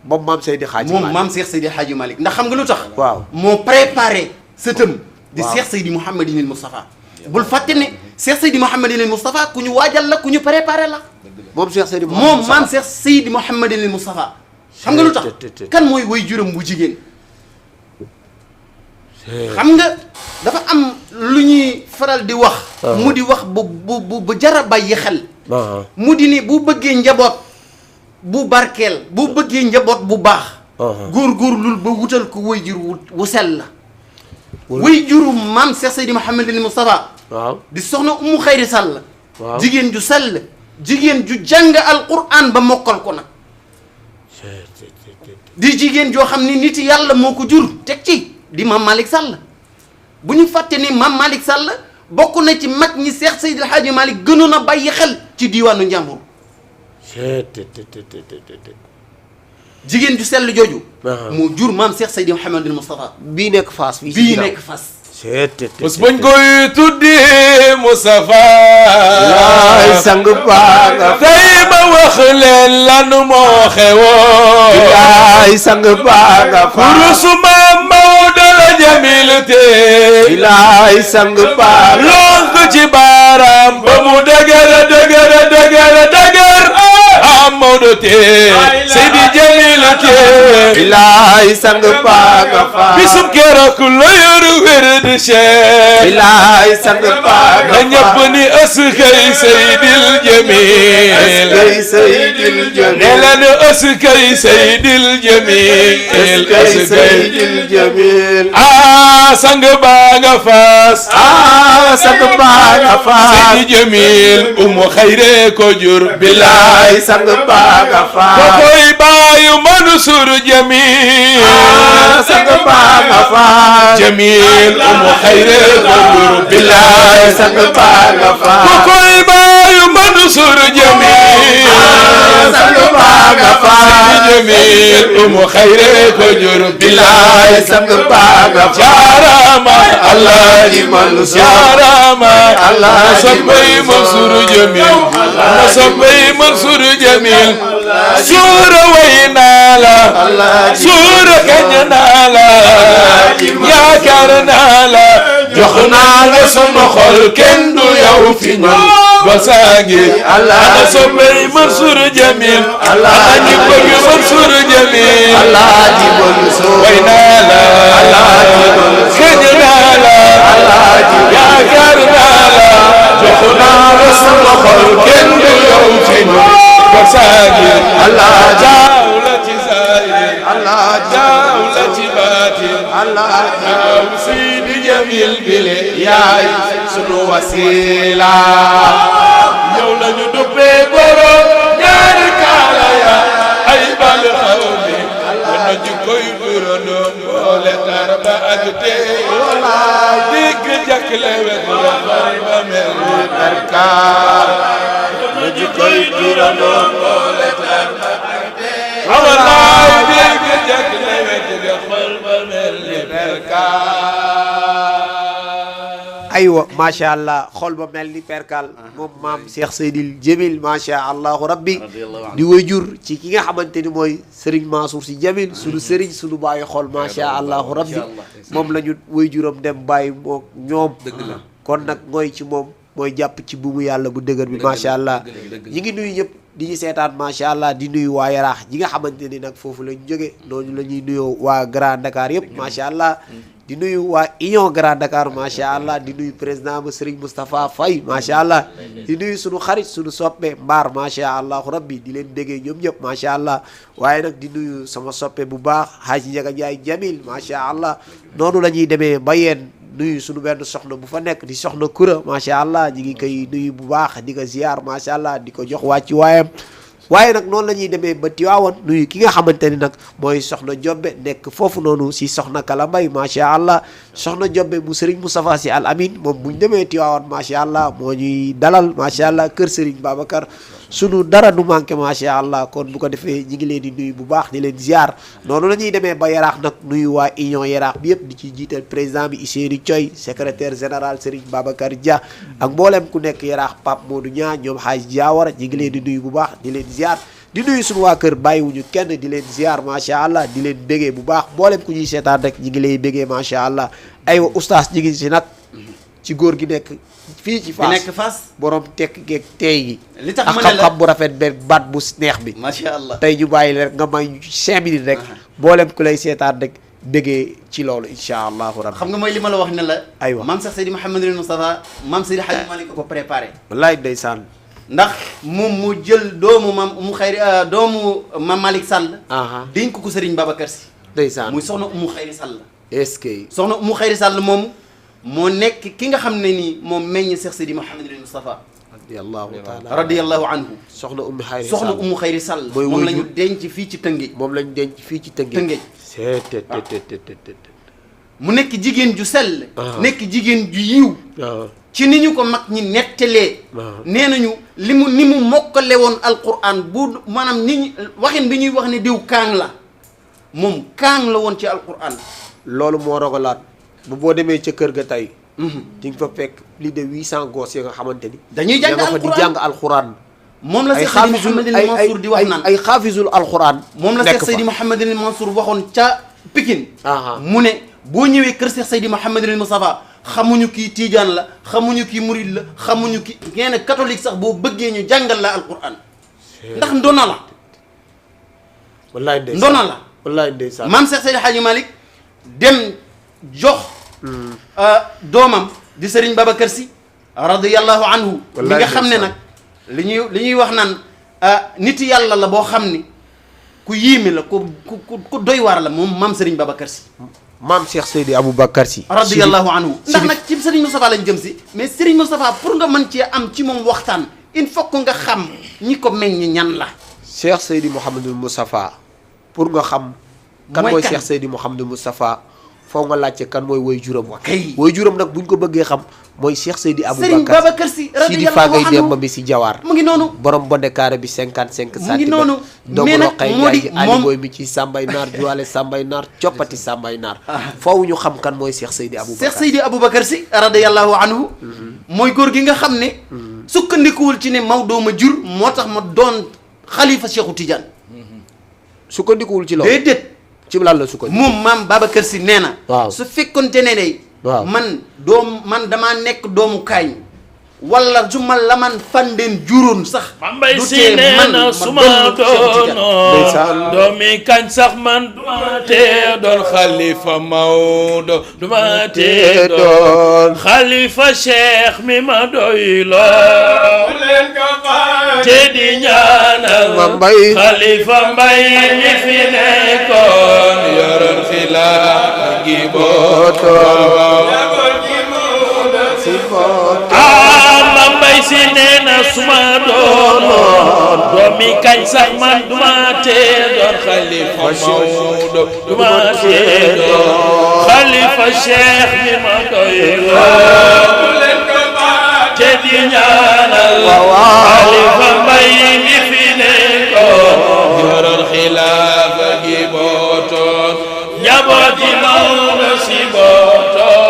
moom maam Seydi Hadji Malick moom maam Cheikh Seydi Hadji Malick ndax xam nga lu tax waaw moo préparé sëtëm di Cheikh Seydi Mouhamadinil Moustapha bul fàtte ne Cheikh Seydi Mouhamadinil Moustapha ku ñu waajal la ku ñu préparé la moom Cheikh Seydi moom maam Cheikh Seydi Mouhamadinil Moustapha xam nga lu tax kan mooy way juram bu jigéen xam nga dafa am lu ñuy faral di wax mu di wax bu jara bàyyi xel mu di ni bu bëggee njaboot bu barkeel bu bëggee njaboot bu baax góorgóorlul ba wutal ko waajur wu sell la waajuru maam Cheikh Seydi Mouhamadul Moustapha waaw di soxna Umu Xayri Sall waaw jigéen ju sell jigéen ju jàng alquran ba mokkal ko nag di jigéen joo xam ni nit yàlla moo ko jur teg ci di maam Malick Sall bu ñu fàtte ni maam Malick Sall bokk na ci mag ñi Seex Seydi El Hadji Malick gënoon a bàyyi xel ci diiwaanu Njàmbur jigéen ju sell jooju moo jur maam Seex Seydi Mouhamadul Moustapha bii nekk Fass bii nekk Fass bés bañ koy tuddee Moustapha laay sang baa nga tey ma wax leen lan moo xewoon laay sang baa nga kurusu maam Maodo la jamil te laay sang baa nga lonk ci baaraam ba mu dëgër am Maodo te Seydi Jamil te laay sang baa nga bisum keroog la yor wér di Cheikh laay sang baa nga na ñëpp ni ëskay Seydil Jamil eskay Seydil Jamil ne leen ëskay Seydil Jamil eskay Seydil Jamil sang baa nga Fass sang baa nga Seydi Jamil Umu Xayri ko jur bilaay sang baa nga ko koy baayu Mansour Jamil sang baa nga Jamil Umu Xayri ko jur bilaay sang baa nga ko koy baayu Mansour Jamil sang baa nga Seydi Jamil Umu Xayri ko jur bilaay sang baa nga jaarama Alaaji Mansour jaarama Alaaji soppay Mansour Jamil na soppay Mansour Jamil suura way naa la suura kañ naa la yaakaar naa la jox naa la sama xol kenn du yow fi ñun ba saagi ana soppay Mansour Jamil ana ñi bëgg Mansour Jamil Alaaji Mansour way naa la kañ naa la yaakaar naa la jox naa la sama xol kenn du yow fi ñun ba saagi jaaw la ci zaahir jaaw la ci baatin jaaw Seydi Jamil bile yaay sunu wasila yow la ñu duppee borom ñaari kaala ya ay bal xaw mi wana ji koy durandoo boole tar ba ak tey digg jàkk lewet la far ba mel ni barkaar wana ji koy durandoo boole tar ba ak tey walaay digg jàkk lewet la far ba mel ni barkaar aywa macha allah xol ba mel ni perkal moom maam Cheikh Seydil Jamil macha allahu rabbi di wayjur ci ki nga xamante ni mooy Serigne Mansour Sy Jamil sunu Serigne sunu bàyyi xol macha allahu rabbi moom la ñu wayjuram dem bàyyi moo ñoom kon nag mooy ci moom mooy jàpp ci buumu yàlla bu dëgër bi macha allah ñi ngi nuyu ñëpp di ñu seetaan macha allah di nuyu waa Yaraax ñi nga xamante ni nag foofu lañ jóge noonu la ñuy nuyoo waa Grand Dakar yëpp macha allah di nuyu waa Union Grand Dakar macha allah di nuyu président ba Serigne Moustapha Faye macha allah di nuyu sunu xarit sunu soppe mbaar macha allah rabbi di leen déggee ñoom ñëpp macha allah waaye nag di nuyu sama soppe bu baax Hadji Ndiaga Ndiaye Jamil macha allah noonu la ñuy demee ba yeen nuyu sunu benn soxna bu fa nekk di soxna Kura macha allah ñi ngi koy nuyu bu baax di ko ziar macha allah di ko jox wàcci waayam waaye nag noonu la ñuy demee ba Tiwaawan nuyu ki nga xamante ni nag mooy soxna Jobbe nekk foofu noonu si soxna Kala Mbay macha allah soxna Jobbe mu Serigne Moustapha Sy Al Amin moom bu ñu demee Tiwaawan macha allah moo ñuy dalal macha allah kër Serigne Babacar sunu dara du manqué macha allah kon bu ko defee ñi ngi leen di nuyu bu baax di leen ziar noonu la ñuy demee ba Yaraax nag nuyu waa Union Yaraax bi yëpp di ci jiital président bi Ousseynou Thioy secrétaire général Serigne Babacar Dia ak mboolem ku nekk Yaraax Pape Modou Niang ñoom Hadj Diawara ñi ngi leen di nuyu bu baax di leen ziar di nuyu suñu waa kër bàyyiwuñu kenn di leen ziar macha allah di leen bégee bu baax mboolem ku ñuy seetaan rek ñi ngi lay bégee macha allah aywa oustaz ñi ngi si nag ci góor gi nekk fii ci Fass nekk Fass borom tekk geeg teey gi li tax ak ma ne la xam-xam bu rafet beeg baat bu neex bi macha allah tey ñu bàyyi la rek nga may 5 minutes rek mboolem ku lay seetaan rek bëggee ci loolu incha allahu rabbi. xam nga mooy li ma la wax ne la. aywa maam Cheikh Seydi Mouhamadul Moustapha maam Seydi Hadji Malick ko préparé. wallaay ndeysaan. ndax moom mu jël doomu maam mu xayri doomu maam Malick Sall. dénk ko Serigne Babacar Sy. ndeysaan muy soxna Umu Xayri Sall. est-ce que. soxna Umu Xayri Sall moomu moo nekk ki nga xam ne nii moom meññ Cheikh Seydi Mouhamadul Moustapha. radiyallahu anhu. soxna Umu Xayri Sall soxna Umu Xayri Sall. moom la ñu denc fii ci Tëngéej. moom la ñu denc fii ci Tëngéej. mu nekk jigéen ju sell. nekk jigéen ju yiw. ci ni ñu ko mag ñi nettalee. nee nañu ni mu mokkale woon alquran bu maanaam ni ñu waxin bi ñuy wax ne diw kaang la moom kaang la woon ci alquran. loolu moo rogalaat bu boo demee ca kër ga tey. di nga fa fekk plus de 800 gosses yi nga xamante ni. dañuy jàng alquran di jàng alquran. moom la Cheikh Seydi Mouhamadul Mansour di wax naan ay xaafisul alquran. moom la Cheikh Seydi Mouhamadul Mansour waxoon ca Pikine. mu ne boo ñëwee kër Cheikh Seydi Mouhamadul Moustapha xamuñu kii Tidiane la xamuñu kii Mouride la xamuñu kii ngeen ne catholique sax boo bëggee ñu jàngal la alquran. ndax ndona la. wallaay ndeysaan ndona la. wallaay ndeysaan maam Cheikh Seydi Hadji Malick dem jox. doomam di Serigne Babacar Sy radiyallahu anhu. mi nga xam ne nag li ñuy wax naan nit yàlla la boo xam ni ku yiimi la ku doy waar la moom maam Serigne Babacar Sy. maam Cheikh Seydi Aboubacar Sy. radiyallahu anhu ndax nag ci Serigne Moustapha lañ jëm si. mais Serigne Moustapha pour nga mën cee am ci moom waxtaan il faut que nga xam ñi ko meññ ñan la. Cheikh Seydi Mouhamadul Moustapha pour nga xam. kan mooy Cheikh Seydi Mouhamadul Moustapha. foo nga laajte kan mooy woy juram wa kay woy juram nag buñ ko bëggee xam mooy Cheikh Seydi Aboubacar Sy si di faagay demba bi si jawaar mu ngi noonu borom bonde carré bi 55 mu ngi noonu doomu roqay njaay ji ali booy mi ci sambay naar juwaale sambay naar coppati sambay naar foofu ñu xam kan mooy Cheikh Seydi Aboubacar Cheikh Seydi Aboubacar Sy radiyallahu anhu mooy góor gi nga xam ne sukkandikuwul ci ne Maodo ma jur moo tax ma doon xalifa Cheikhu Tidiane sukkandikuwul ci loolu déedéet ci lan la sukkandiku moom maam Babacar Sy nee na. waaw su fekkonte ne day. waaw man damaa nekk doomu kaañ. wala su ma laman fandeen juróon sax. du tee man ma doon doomi kañ sax man duma tee doon xalifa Maodo duma tee doon xalifa Cheikh mi ma doy loo te di ñaanal xalifa Mbay mi fi nekkoon yoroon xilaafa gi bootoon Mbay Si nee na suma doonoon doomi kañ sax man duma tee doon xalifa Maodo duma tee doon xalifa Cheikh mi ma doy loo te di ñaanal xalifa Mbay mi fi nekkoon yoroon xilaafa gi bootoon njabooti Maodo si bootoon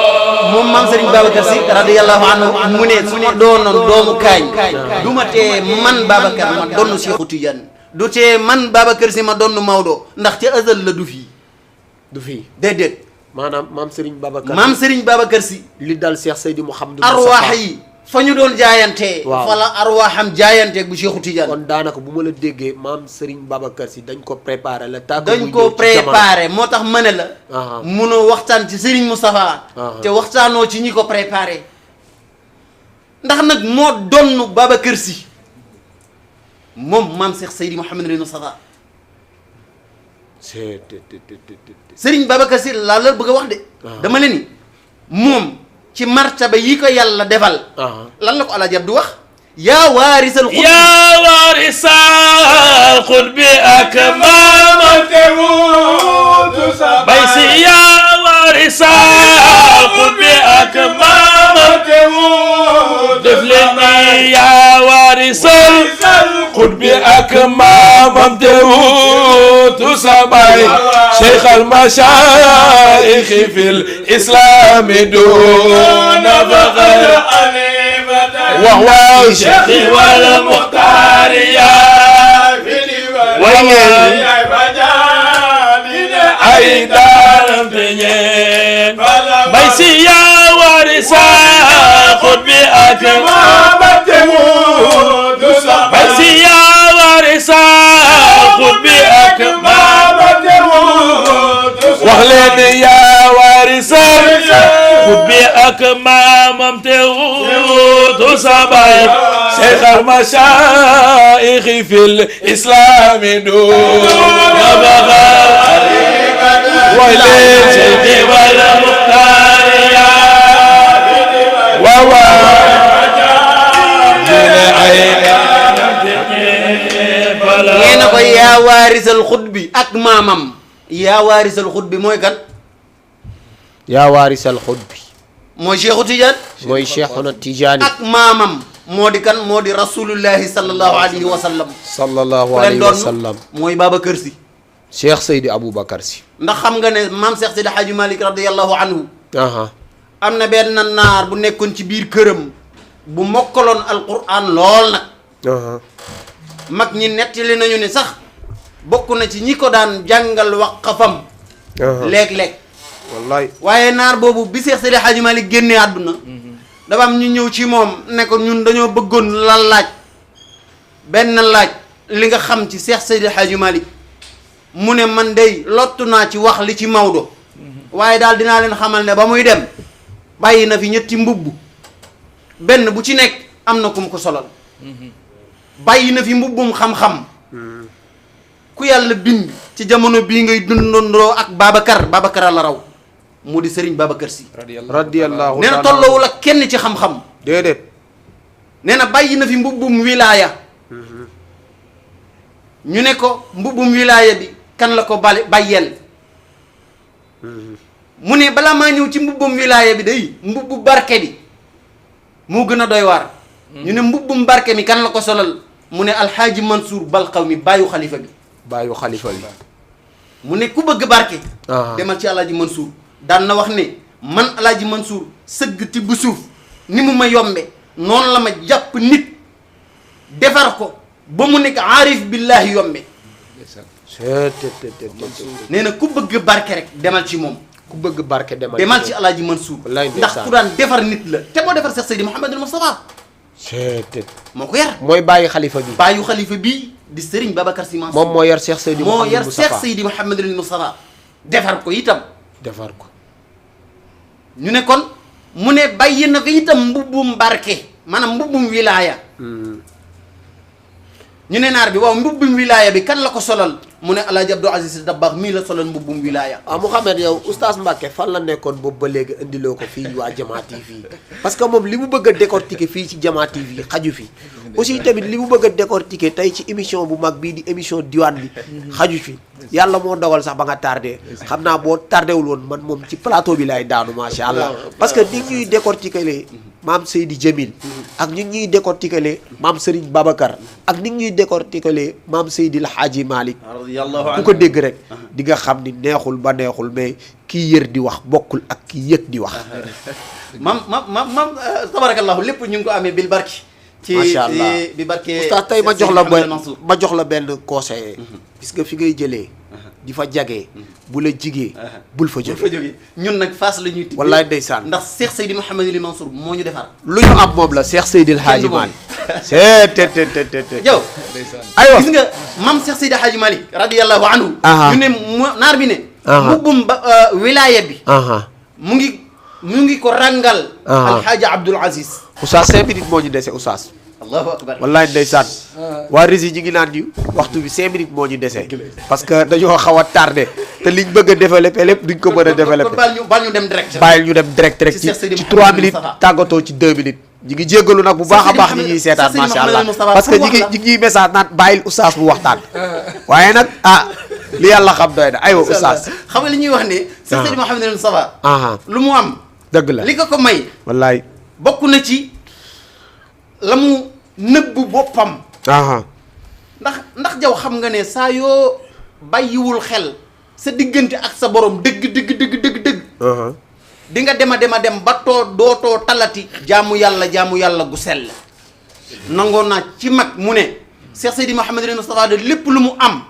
moom maam Serigne Babacar Sy radiyallahu anhu mu ne su ma doonoon doomu kaañ du ma tee man Babacar ma donn Cheikhu Tidiane du tee man Babacar Sy ma donn Maodo ndax ca azal la du fii déedéet maanaam maam Serigne Babacar Sy li dal Cheikh Seydi Mouhamadou arwaax yi fa ñu doon jaayantee fa la arwaaxam jaayanteeg bu Cheikhu Tidiane kon daanaka bu ma la déggee maam Serigne Babacar Sy dañ ko préparé la tàgg dañ ko préparé moo tax ma ne la munoo waxtaan ci Serigne Moustapha te waxtaanoo ci ñi ko préparé ndax nag moo donn Babacar Sy moom maam Cheikh Seydi Mouhamadou Moustapha Serigne Babacar Sy laa la bëgg a wax de dama le ni moom ci martaba yi ko yàlla defal lan la ko Alaaji Abdu wax yaa waarisal xutbi ak maamam Bay Si yaa waarisal xutbi ak maamam def leen ni yaa waarisal xutbi ak maamam te wuutu sa baay Cheikh al Mashaayikh fil Islam duna faxar وهو الشيخ والمختار يا وين أيدان بنين بيسي يا وارثا خذ بأكمام تموت بيسي يا وارثا خذ بأكمام تموت wax leen yaa waarisal xutbi ak maamam te wuutu sabay Cheikh al mashaayixi fil islaami duna baxa way leen Cheikh wala muxtaariya waaw nee na ko yaa waarisal xutbi ak maamam yaa waarisal xutbi mooy kan yaa waarisal xutbi mooy Cheikhu Tidiane mooy Cheikhuna Tidiane ak maamam moo di kan moo di rasulullahi sallallahu alayhi wa sallam sallallahu ku leen alayhi wa doon sallam mooy Babacar Sy Cheikh Seydi Aboubacar Sy ndax xam nga ne maam Cheikh Seydi Hadji Malick radiyallahu anhu aha am na benn naar bu nekkoon ci biir këram bu mokkaloon alquran lool nag aha mag ñi nettali nañu ne sax bokk na ci ñi ko daan jàngal waqafam aha léeg-léeg wallaay waaye naar boobu bi Cheikh Seydi Hadji Malick génnee àdduna dafa am ñu ñëw ci moom ne ko ñun dañoo bëggoon la laaj benn laaj li nga xam ci Cheikh Seydi Hadji Malick mu ne man day lottu naa ci wax li ci Maodo waaye daal dinaa leen xamal ne ba muy dem bàyyi na fi ñetti mbubb benn bu ci nekk am na ku mu ko solal bàyyi na fi mbubbum xam-xam ku yàlla bind ci jamono bii ngay dundandoo ak Babacar la raw mu di Serigne Babacar Sy radiyallahu nee na tolloowul ak kenn ci xam-xam déedéet nee na bàyyi na fi mbubbum wilaaya ñu ne ko mbubbum wilaaya bi kan la ko bàyyeel mu ne balaa maa ñëw ci mbubbum wilaaya bi day mbubbu barke bi moo gën a doy waar ñu ne mbubbum barke mi kan la ko solal mu ne alxaaji Mansour Balxaw mi bàyyu xalifa bi bàyyu xalifa bi mu ne ku bëgg barke ah demal ci alaaji Mansour daan na wax ne man alaaji Mansour sëgg ti bu suuf ni mu ma yombe noonu la ma jàpp nit defar ko ba mu nekk aarif billahi yombe nee na ku bëgg barke rek demal ci moom ku bëgg barke demal ci alaaji Mansour wallaay ndax ku daan defar nit la te moo defar Cheikh Seydi Mouhamadul Moustapha moo ko yar mooy bàyyi xalifa bi bàyyu xalifa bii di Serigne Babacar Sy Mansour moom moo yar Cheikh Seydi moo Mouhamadou yar Moustapha Cheikh Seydi Mouhamadul Moustapha defar ko itam defar ko ñu ne kon mu ne bàyyi na fi itam mbubbum barke maanaam mbubbum wilaaya ñu ne naar bi waaw mbubbum wilaaya bi kan la ko solal mu ne Alaaji Abdou Aziz Dabakh mii la solal mbubbum wilaaya ah Mouhamed yow oustaz Mbacke fan la nekkoon boobu ba léegi indiloo ko fii waa Jama TV parce que moom li mu bëgg a décortiquer fii ci Jama TV xaju fi aussi tamit li mu bëgg a décortiquer tey ci émission bu mag bii di émission diwaan bi xaju fi yàlla moo dogal sax ba nga tardé xam naa boo tardéwul woon man moom ci plateau bi lay daanu macha allah parce que ni ñuy décortiquer maam Seydi Jamil ak ni ñuy décortiquer maam Serigne Babacar ak ni ñuy décortiquer maam Seydi El Hadji Malick ku ko dégg rek di nga xam ni neexul ba neexul mais kii yër di wax bokkul ak kii yëg di wax mam tabarakallahu lépp ñu ngi ko amee bil barki ci macha allah bi barke oustaz tey ma jox la benn conseil puisque fi ngay jëlee di fa jagee bu la jigee bul fa jóge ñun nag Fass la ñuy tibbee wallaay ndeysaan ndax Cheikh Seydi Mouhamadul Mansour moo ñu defar lu ñu am moom la Cheikh Seydi El Hadji Malick yow aywa gis nga mam Cheikh Seydi Hadji Malick radiyallahu anhu ñu ne naar bi ne mbubbum wilaaya bi mu ngi ko rangal alhaaji Abdoul Aziz oustaz 5 minutes moo ñu dese oustaz allahu akbar wallaay ndeysaan waa rési ñi ngi naan ñu waxtu bi 5 minutes moo ñu dese parce que dañoo xaw a tardé te liñ bëgg a développé lépp duñ ko mën a développé baal ñu dem direct bàyyil ñu dem direct rek ci 3 minutes tàggatoo ci 2 minutes ñi ngi jéggalu nag bu baax a baax ñi ñuy seetaan macha allah parce que ñi ngi ñuy message naan bàyyil oustaz bu waxtaan waaye nag li yàlla xam doy na aywa oustaz xam nga li ñuy wax ne Cheikh Seydi Mouhamadul Moustapha lu mu am dëgg la li ko may wallaay bokk na ci la mu nëbb boppam ndax jaw xam nga ne saa yoo bàyyiwul xel sa diggante ak sa borom dëgg di nga dem ba dootoo talati jaamu yàlla gu sell nangoon naa ci mag mu ne Cheikh Seydi Mouhamadul Moustapha de lépp lu mu am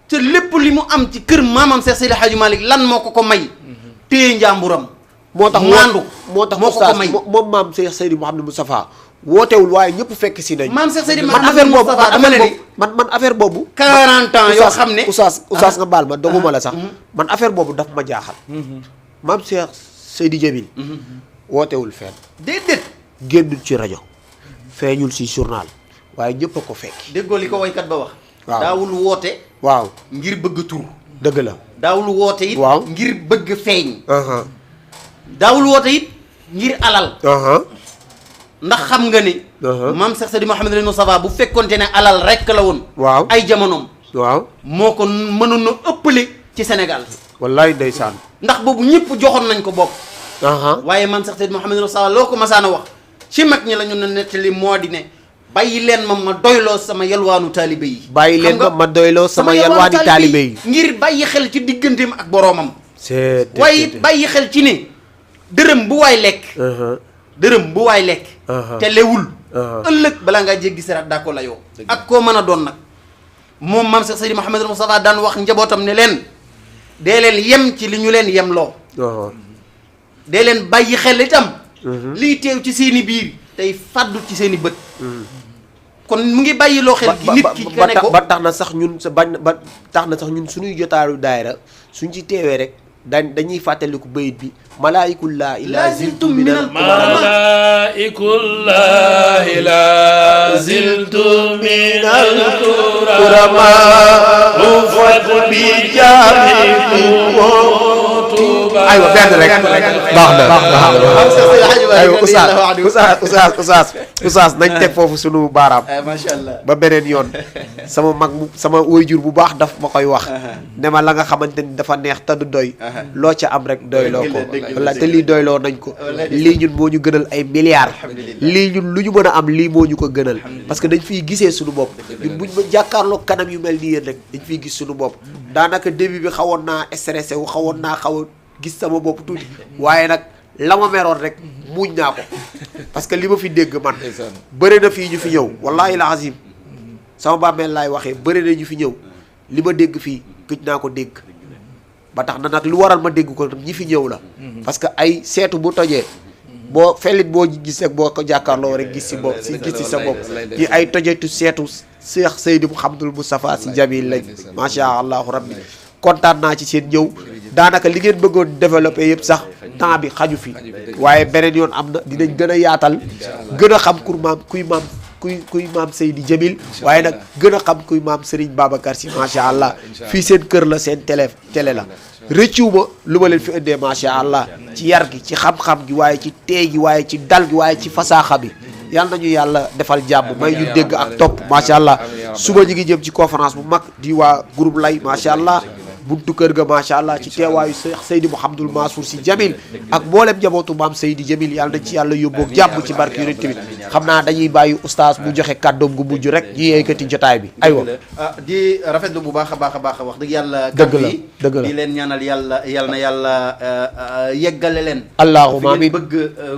te lépp li mu am ci kër maamam Cheikh Seydi Hadji Malick lan moo ko may téye njàmburam moo tax maandu moo tax moo ko oustaz may moom maam Cheikh Seydi Mouhamadou Moustapha wootewul waaye ñëpp fekk si nañ. maam Cheikh Seydi man affaire boobu man affaire boobu. 40 ans yoo xam ne Oustaz nga baal ma doguma la sax. man affaire boobu daf ma jaaxal. maam Cheikh Seydi Djamil. wootewul fenn. déedéet. génnul ci rajo. feeñul si journal. waaye ñëpp a ko fekk. déggoo li ko woykat ba wax. waaw daawul woote. waaw ngir bëgg tur. dëgg la. daawul woote it. waaw ngir bëgg feeñ. daawul woote it ngir alal. ndax xam nga ni. maam Cheikh Seydi Mouhamadou Moustapha bu fekkonte ne alal rek la woon. waaw ay jamonoom. waaw moo ko mënoon a ëppale ci Sénégal. wallaay ndeysaan. ndax boobu ñëpp joxoon nañ ko bopp. waaye maam Cheikh Seydi Mouhamadou Moustapha loo ko masaan a wax ci mag ñi la ñu ne nettali moo di ne bàyyi leen ma doyloo sama yalwaanu taalibe yi. bàyyi leen ma doyloo sama yalwaani taalibe yi. ngir bàyyi xel ci digganteem ak boroomam. c'est waaye it bàyyi xel ci ne dërëm bu waay lekk. dërëm bu waay lekk. te lewul. ëllëg balaa ngaa jéggi siraat daa ko layoo. ak koo mën a doon nag moom maam Cheikh Seydi Mouhamadou Moustapha daan wax njabootam ne leen dee leen yem ci li ñu leen yem loo. dee leen bàyyi xel itam. liy teew ci seeni biir tey fàddu ci seeni bët. kon mu ngi bàyyi loo xel gi nit ki ka ne ko ba tax na sax ñun sa bañ ba tax na sax ñun suñuy jotaaru daayira suñ ci teewee rek dañuy fàttaliku bayit bi malaa'ikullaahi laa ziltum minal malaa'ikullaahi laa ziltum minal kuramaa ufat bi jaamikum aywa benn rek baax na aywa Oustaz nañ teg foofu sunu baaraam. macha allah ba beneen yoon sama waajur bu baax daf ma koy wax. ne ma la nga xamante ni dafa neex te du doy. loo ca am rek doyloo ko. walla te lii doyloo nañ ko. lii ñun moo ñu gënal ay milliards. lii ñun lu ñu mën a am lii moo ñu ko gënal. parce que dañ fiy gisee sunu bopp. ñun buñ ma jàkkaarloo kanam yu mel ni yéen rek dañ fiy gis sunu bopp. daanaka début bi xawoon naa stressé wu xawoon naa xaw a gis sama bopp tuuti waaye nag la ma meroon rek muuñ naa ko parce que li ma fi dégg man bëri na fii ñu fi ñëw wallahi la azim sama bàmmeel laay waxee bëri na ñu fi ñëw li ma dégg fii gëj naa ko dégg ba tax na nag lu waral ma dégg ko ñi fi ñëw la parce que ay seetu bu tojee boo fellit boo gis rek boo ko jàkkaarloo rek gis si bopp si gis si sa bopp ñi ay tojetu seetu Cheikh Seydi Mouhamadou Moustapha Sy Djamil lañ macha allahu rabbi kontaan naa ci seen ñëw daanaka li ngeen bëggoon développé yëpp sax temps bi xaju fi waaye beneen yoon am na dinañ gën a yaatal gën a xam kuy maam Seydi Djamil waaye nag gën a xam kuy maam Serigne Babacar Sy macha allah fii seen kër la seen télé la rëccuwuma lu ma leen fi indee macha allah ci yar gi ci xam-xam gi waaye ci teey gi waaye ci dal gi waaye ci fasaaxa bi yàlla nañu yàlla defal jàmm may ñu dégg ak topp macha allah suba ñu ngi jëm ci conférence bu mag di waa groupe lay macha allah buntu kër ga macha allah ci teewaayu Seydi Mouhamadul Mansour Sy Djamil ak mboolem njabootu maam Seydi Djamil yàlla nañ ci yàlla yóbboog jàmm ci barke yonent bi xam naa dañuy bàyyi oustaz bu joxe kàddoom gu mujj rek ñu yëkkati jotaay bi aywa di rafetlu bu baax a baax wax dëgg yàlla dëgg la dëgg la di leen ñaanal yal na yàlla yeggale leen allahumma amin bëgg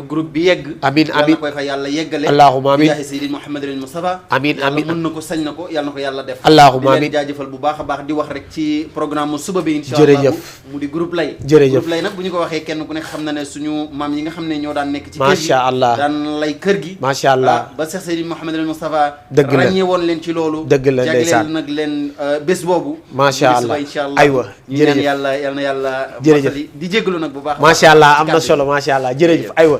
groupe bi yegg amin amin koy fa yàlla yeggale allahumma amin bi Seydi Mouhamadou Moustapha amin amin mën na ko sañ na ko yàlla na ko yàlla def allahumma di leen amin jaajëfal bu baax a baax di wax rek ci programme suba bi insha jërëjëf Allah mu di groupe lay jërëjëf groupe lay nag bu ñu ko waxee kenn ku nekk xam na ne suñu maam yi nga xam ne ñoo daan nekk ci kër gi macha allah daan lay kër gi macha allah ba Cheikh Seydi Mouhamadou Moustapha dëgg la ràññee woon leen ci loolu dëgg la ndeysaan jagleel nag leen bés boobu macha allah insha Allah aywa jërëjëf yal na yàlla jërëjëf di jégalu nag bu baax macha allah am na solo macha allah jërëjëf aywa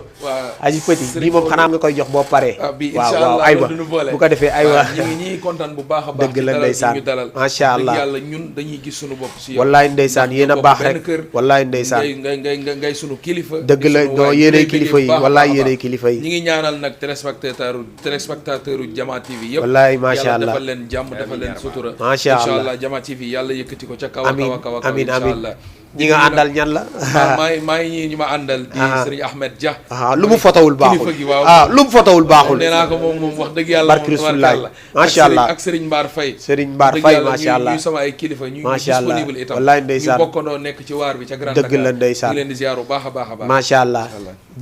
aji petit bii moom xanaa nga koy jox boo paree waaw aywa bu ko defee aywa ñi kontaan bu baax a baax dëgg la ndeysaan macha allah yàlla ñun dañuy gis suñu bopp si yow wallaay ndeysaan yéen a baax rek wallaay ndeysaan ngay sunu kilifa dëgg la non yéenay kilifa yi wallaay yéenay kilifa yi ñi ngi ñaanal nag téléspectateur Jama TV yëpp wallaay macha allah yàlla defal leen jàmm defal leen sutura macha allah incha allah Jama TV yàlla yëkkati ko ca kaw amiin kaw amiin incha amiin allah ñi nga àndal ñan la maa ngi ñu ma àndal di Serigne Ahmed Dia lu mu fotowul baaxul kilifa gi waaw lu mu fotowul baaxul nee naa ko moom wax dëgg yàlla barke Rasulullah macha allah ak Serigne Mbar Faye Serigne Mbar Faye macha allah ñuy sama ay kilifa ñu macha allah disponible itam wallaay ndeysaan ñu bokkandoo nekk ci waar bi ca Grand dëgg la ndeysaan ñu leen di ziar bu baax a baax a baax macha allah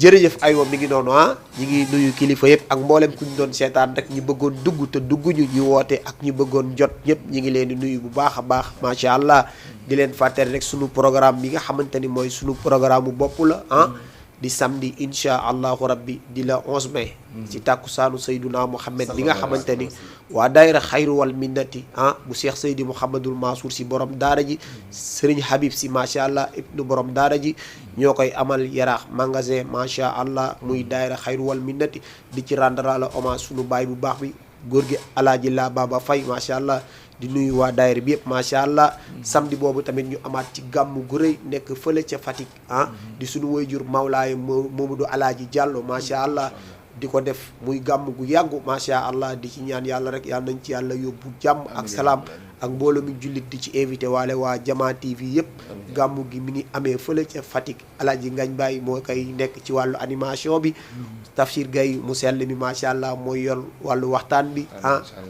jërëjëf aywa mi ngi noonu ñi ngi nuyu kilifa yëpp ak mboolem ku ñu doon seetaan rek ñu bëggoon dugg te dugguñu ñu woote ak ñu bëggoon jot ñëpp ñi ngi leen di nuyu bu baax a baax macha allah di leen fàttali rek sunu programme bi nga xamante ni mooy sunu programme bu bopp la di samedi insha allahu rabbi di la 11 mai ci tàkkusaanu Seyduna Muhammad li nga xamante ni waa daayira xayru wal minnati bu Cheikh Seydi Mouhamadul Mansour si borom daara ji Serigne Habib si macha allah ibnu borom daara ji ñoo koy amal yaraax magasin macha allah muy daayira xayru wal minnati di ci rendre la hommage sunu baay bu baax bi góor gi alaaji la Baba Faye macha allah di nuyu waa daayira bi yëpp macha allah samedi boobu tamit ñu amaat ci gàmmu gu rëy nekk fële ca Fatick di suñu wayjur Mawlaay Mamadou Alaaji Diallo macha allah di ko def muy gàmm gu yàggu macha allah di ci ñaan yàlla rek yàlla nañ ci yàlla yóbbu jàmm ak salaam ak mbooloo mi jullit di ci invité waale waa Jama TV yëpp gàmmu gi mi ngi amee fële ca Fatick Alaaji Ngañ Baay moo koy nekk ci wàllu animation bi Tafsir Gaye mu sell mi macha allah mooy yor wàllu waxtaan bi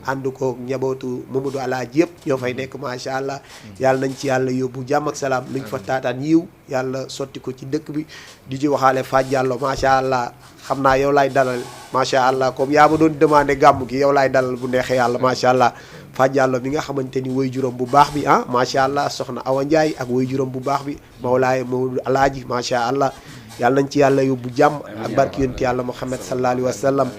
ànd ko njabootu Mamadou Alaaji yëpp ñoo fay nekk macha allah yàlla nañ ci yàlla yóbbu jàmm ak salaam luñ fa taataan yiw yàlla sotti ko ci dëkk bi di ci waxaale Fa Diallo macha allah xam naa yow laay dalal macha allah comme yaa ma doon demandé gàmm gi yow laay dalal bu neexee yàlla macha allah Fa Diallo mi nga xamante ni way juróom bu baax bi macha allah soxna Awa Ndiaye ak way juróom bu baax bi Mawlaay Mamadou Alaaji macha allah yàlla nañ ci yàlla yóbbu jàmm ak barki yonent yàlla Muhammad sallallahu alayhi wa sallam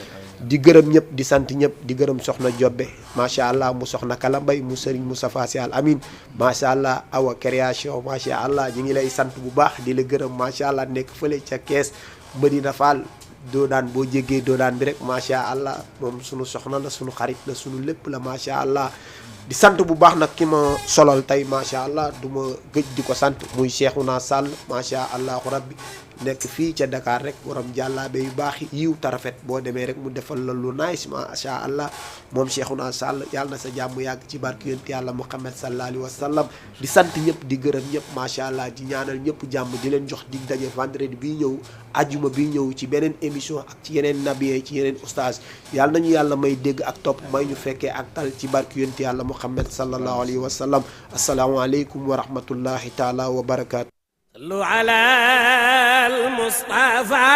di gërëm ñëpp di sant ñëpp di gërëm soxna Jobbe macha allah mu soxna Kalambay mu Serigne Moustapha Sy Al Amin macha allah Awa création macha allah ñu ngi lay sant bu baax di la gërëm macha allah nekk fële ca kees Medina Fall doo daan boo jéggee doo daan bi rek macha allah moom sunu soxna la sunu xarit la sunu lépp la macha allah di sant bu baax nag ki ma solal tey macha allah du ma gëj di ko sant muy Cheikhouna Sall macha allah rabbi nekk fii ca Dakar rek borom jàllaabe yu baax yiw tarafet boo demee rek mu defal la lu nice macha allah moom Cheikhouna Sall yàlla na sa jàmm yàgg ci barke yonent yàlla Muhammad sallallahu alayhi wa sallam di sant ñëpp di gërëm ñëpp macha allah di ñaanal ñëpp jàmm di leen jox dig daje vendredi bii ñëw ajjuma bii ñëw ci beneen émission ak ci yeneen nabiye ci yeneen oustaz yàlla nañu yàlla may dégg ak topp may ñu fekkee ak tal ci barke yonent yàlla Muhammad sallallahu alayhi wa sallam asalaamaaleykum wa rahmatullahi taala wa barakaatu. صلوا على المصطفى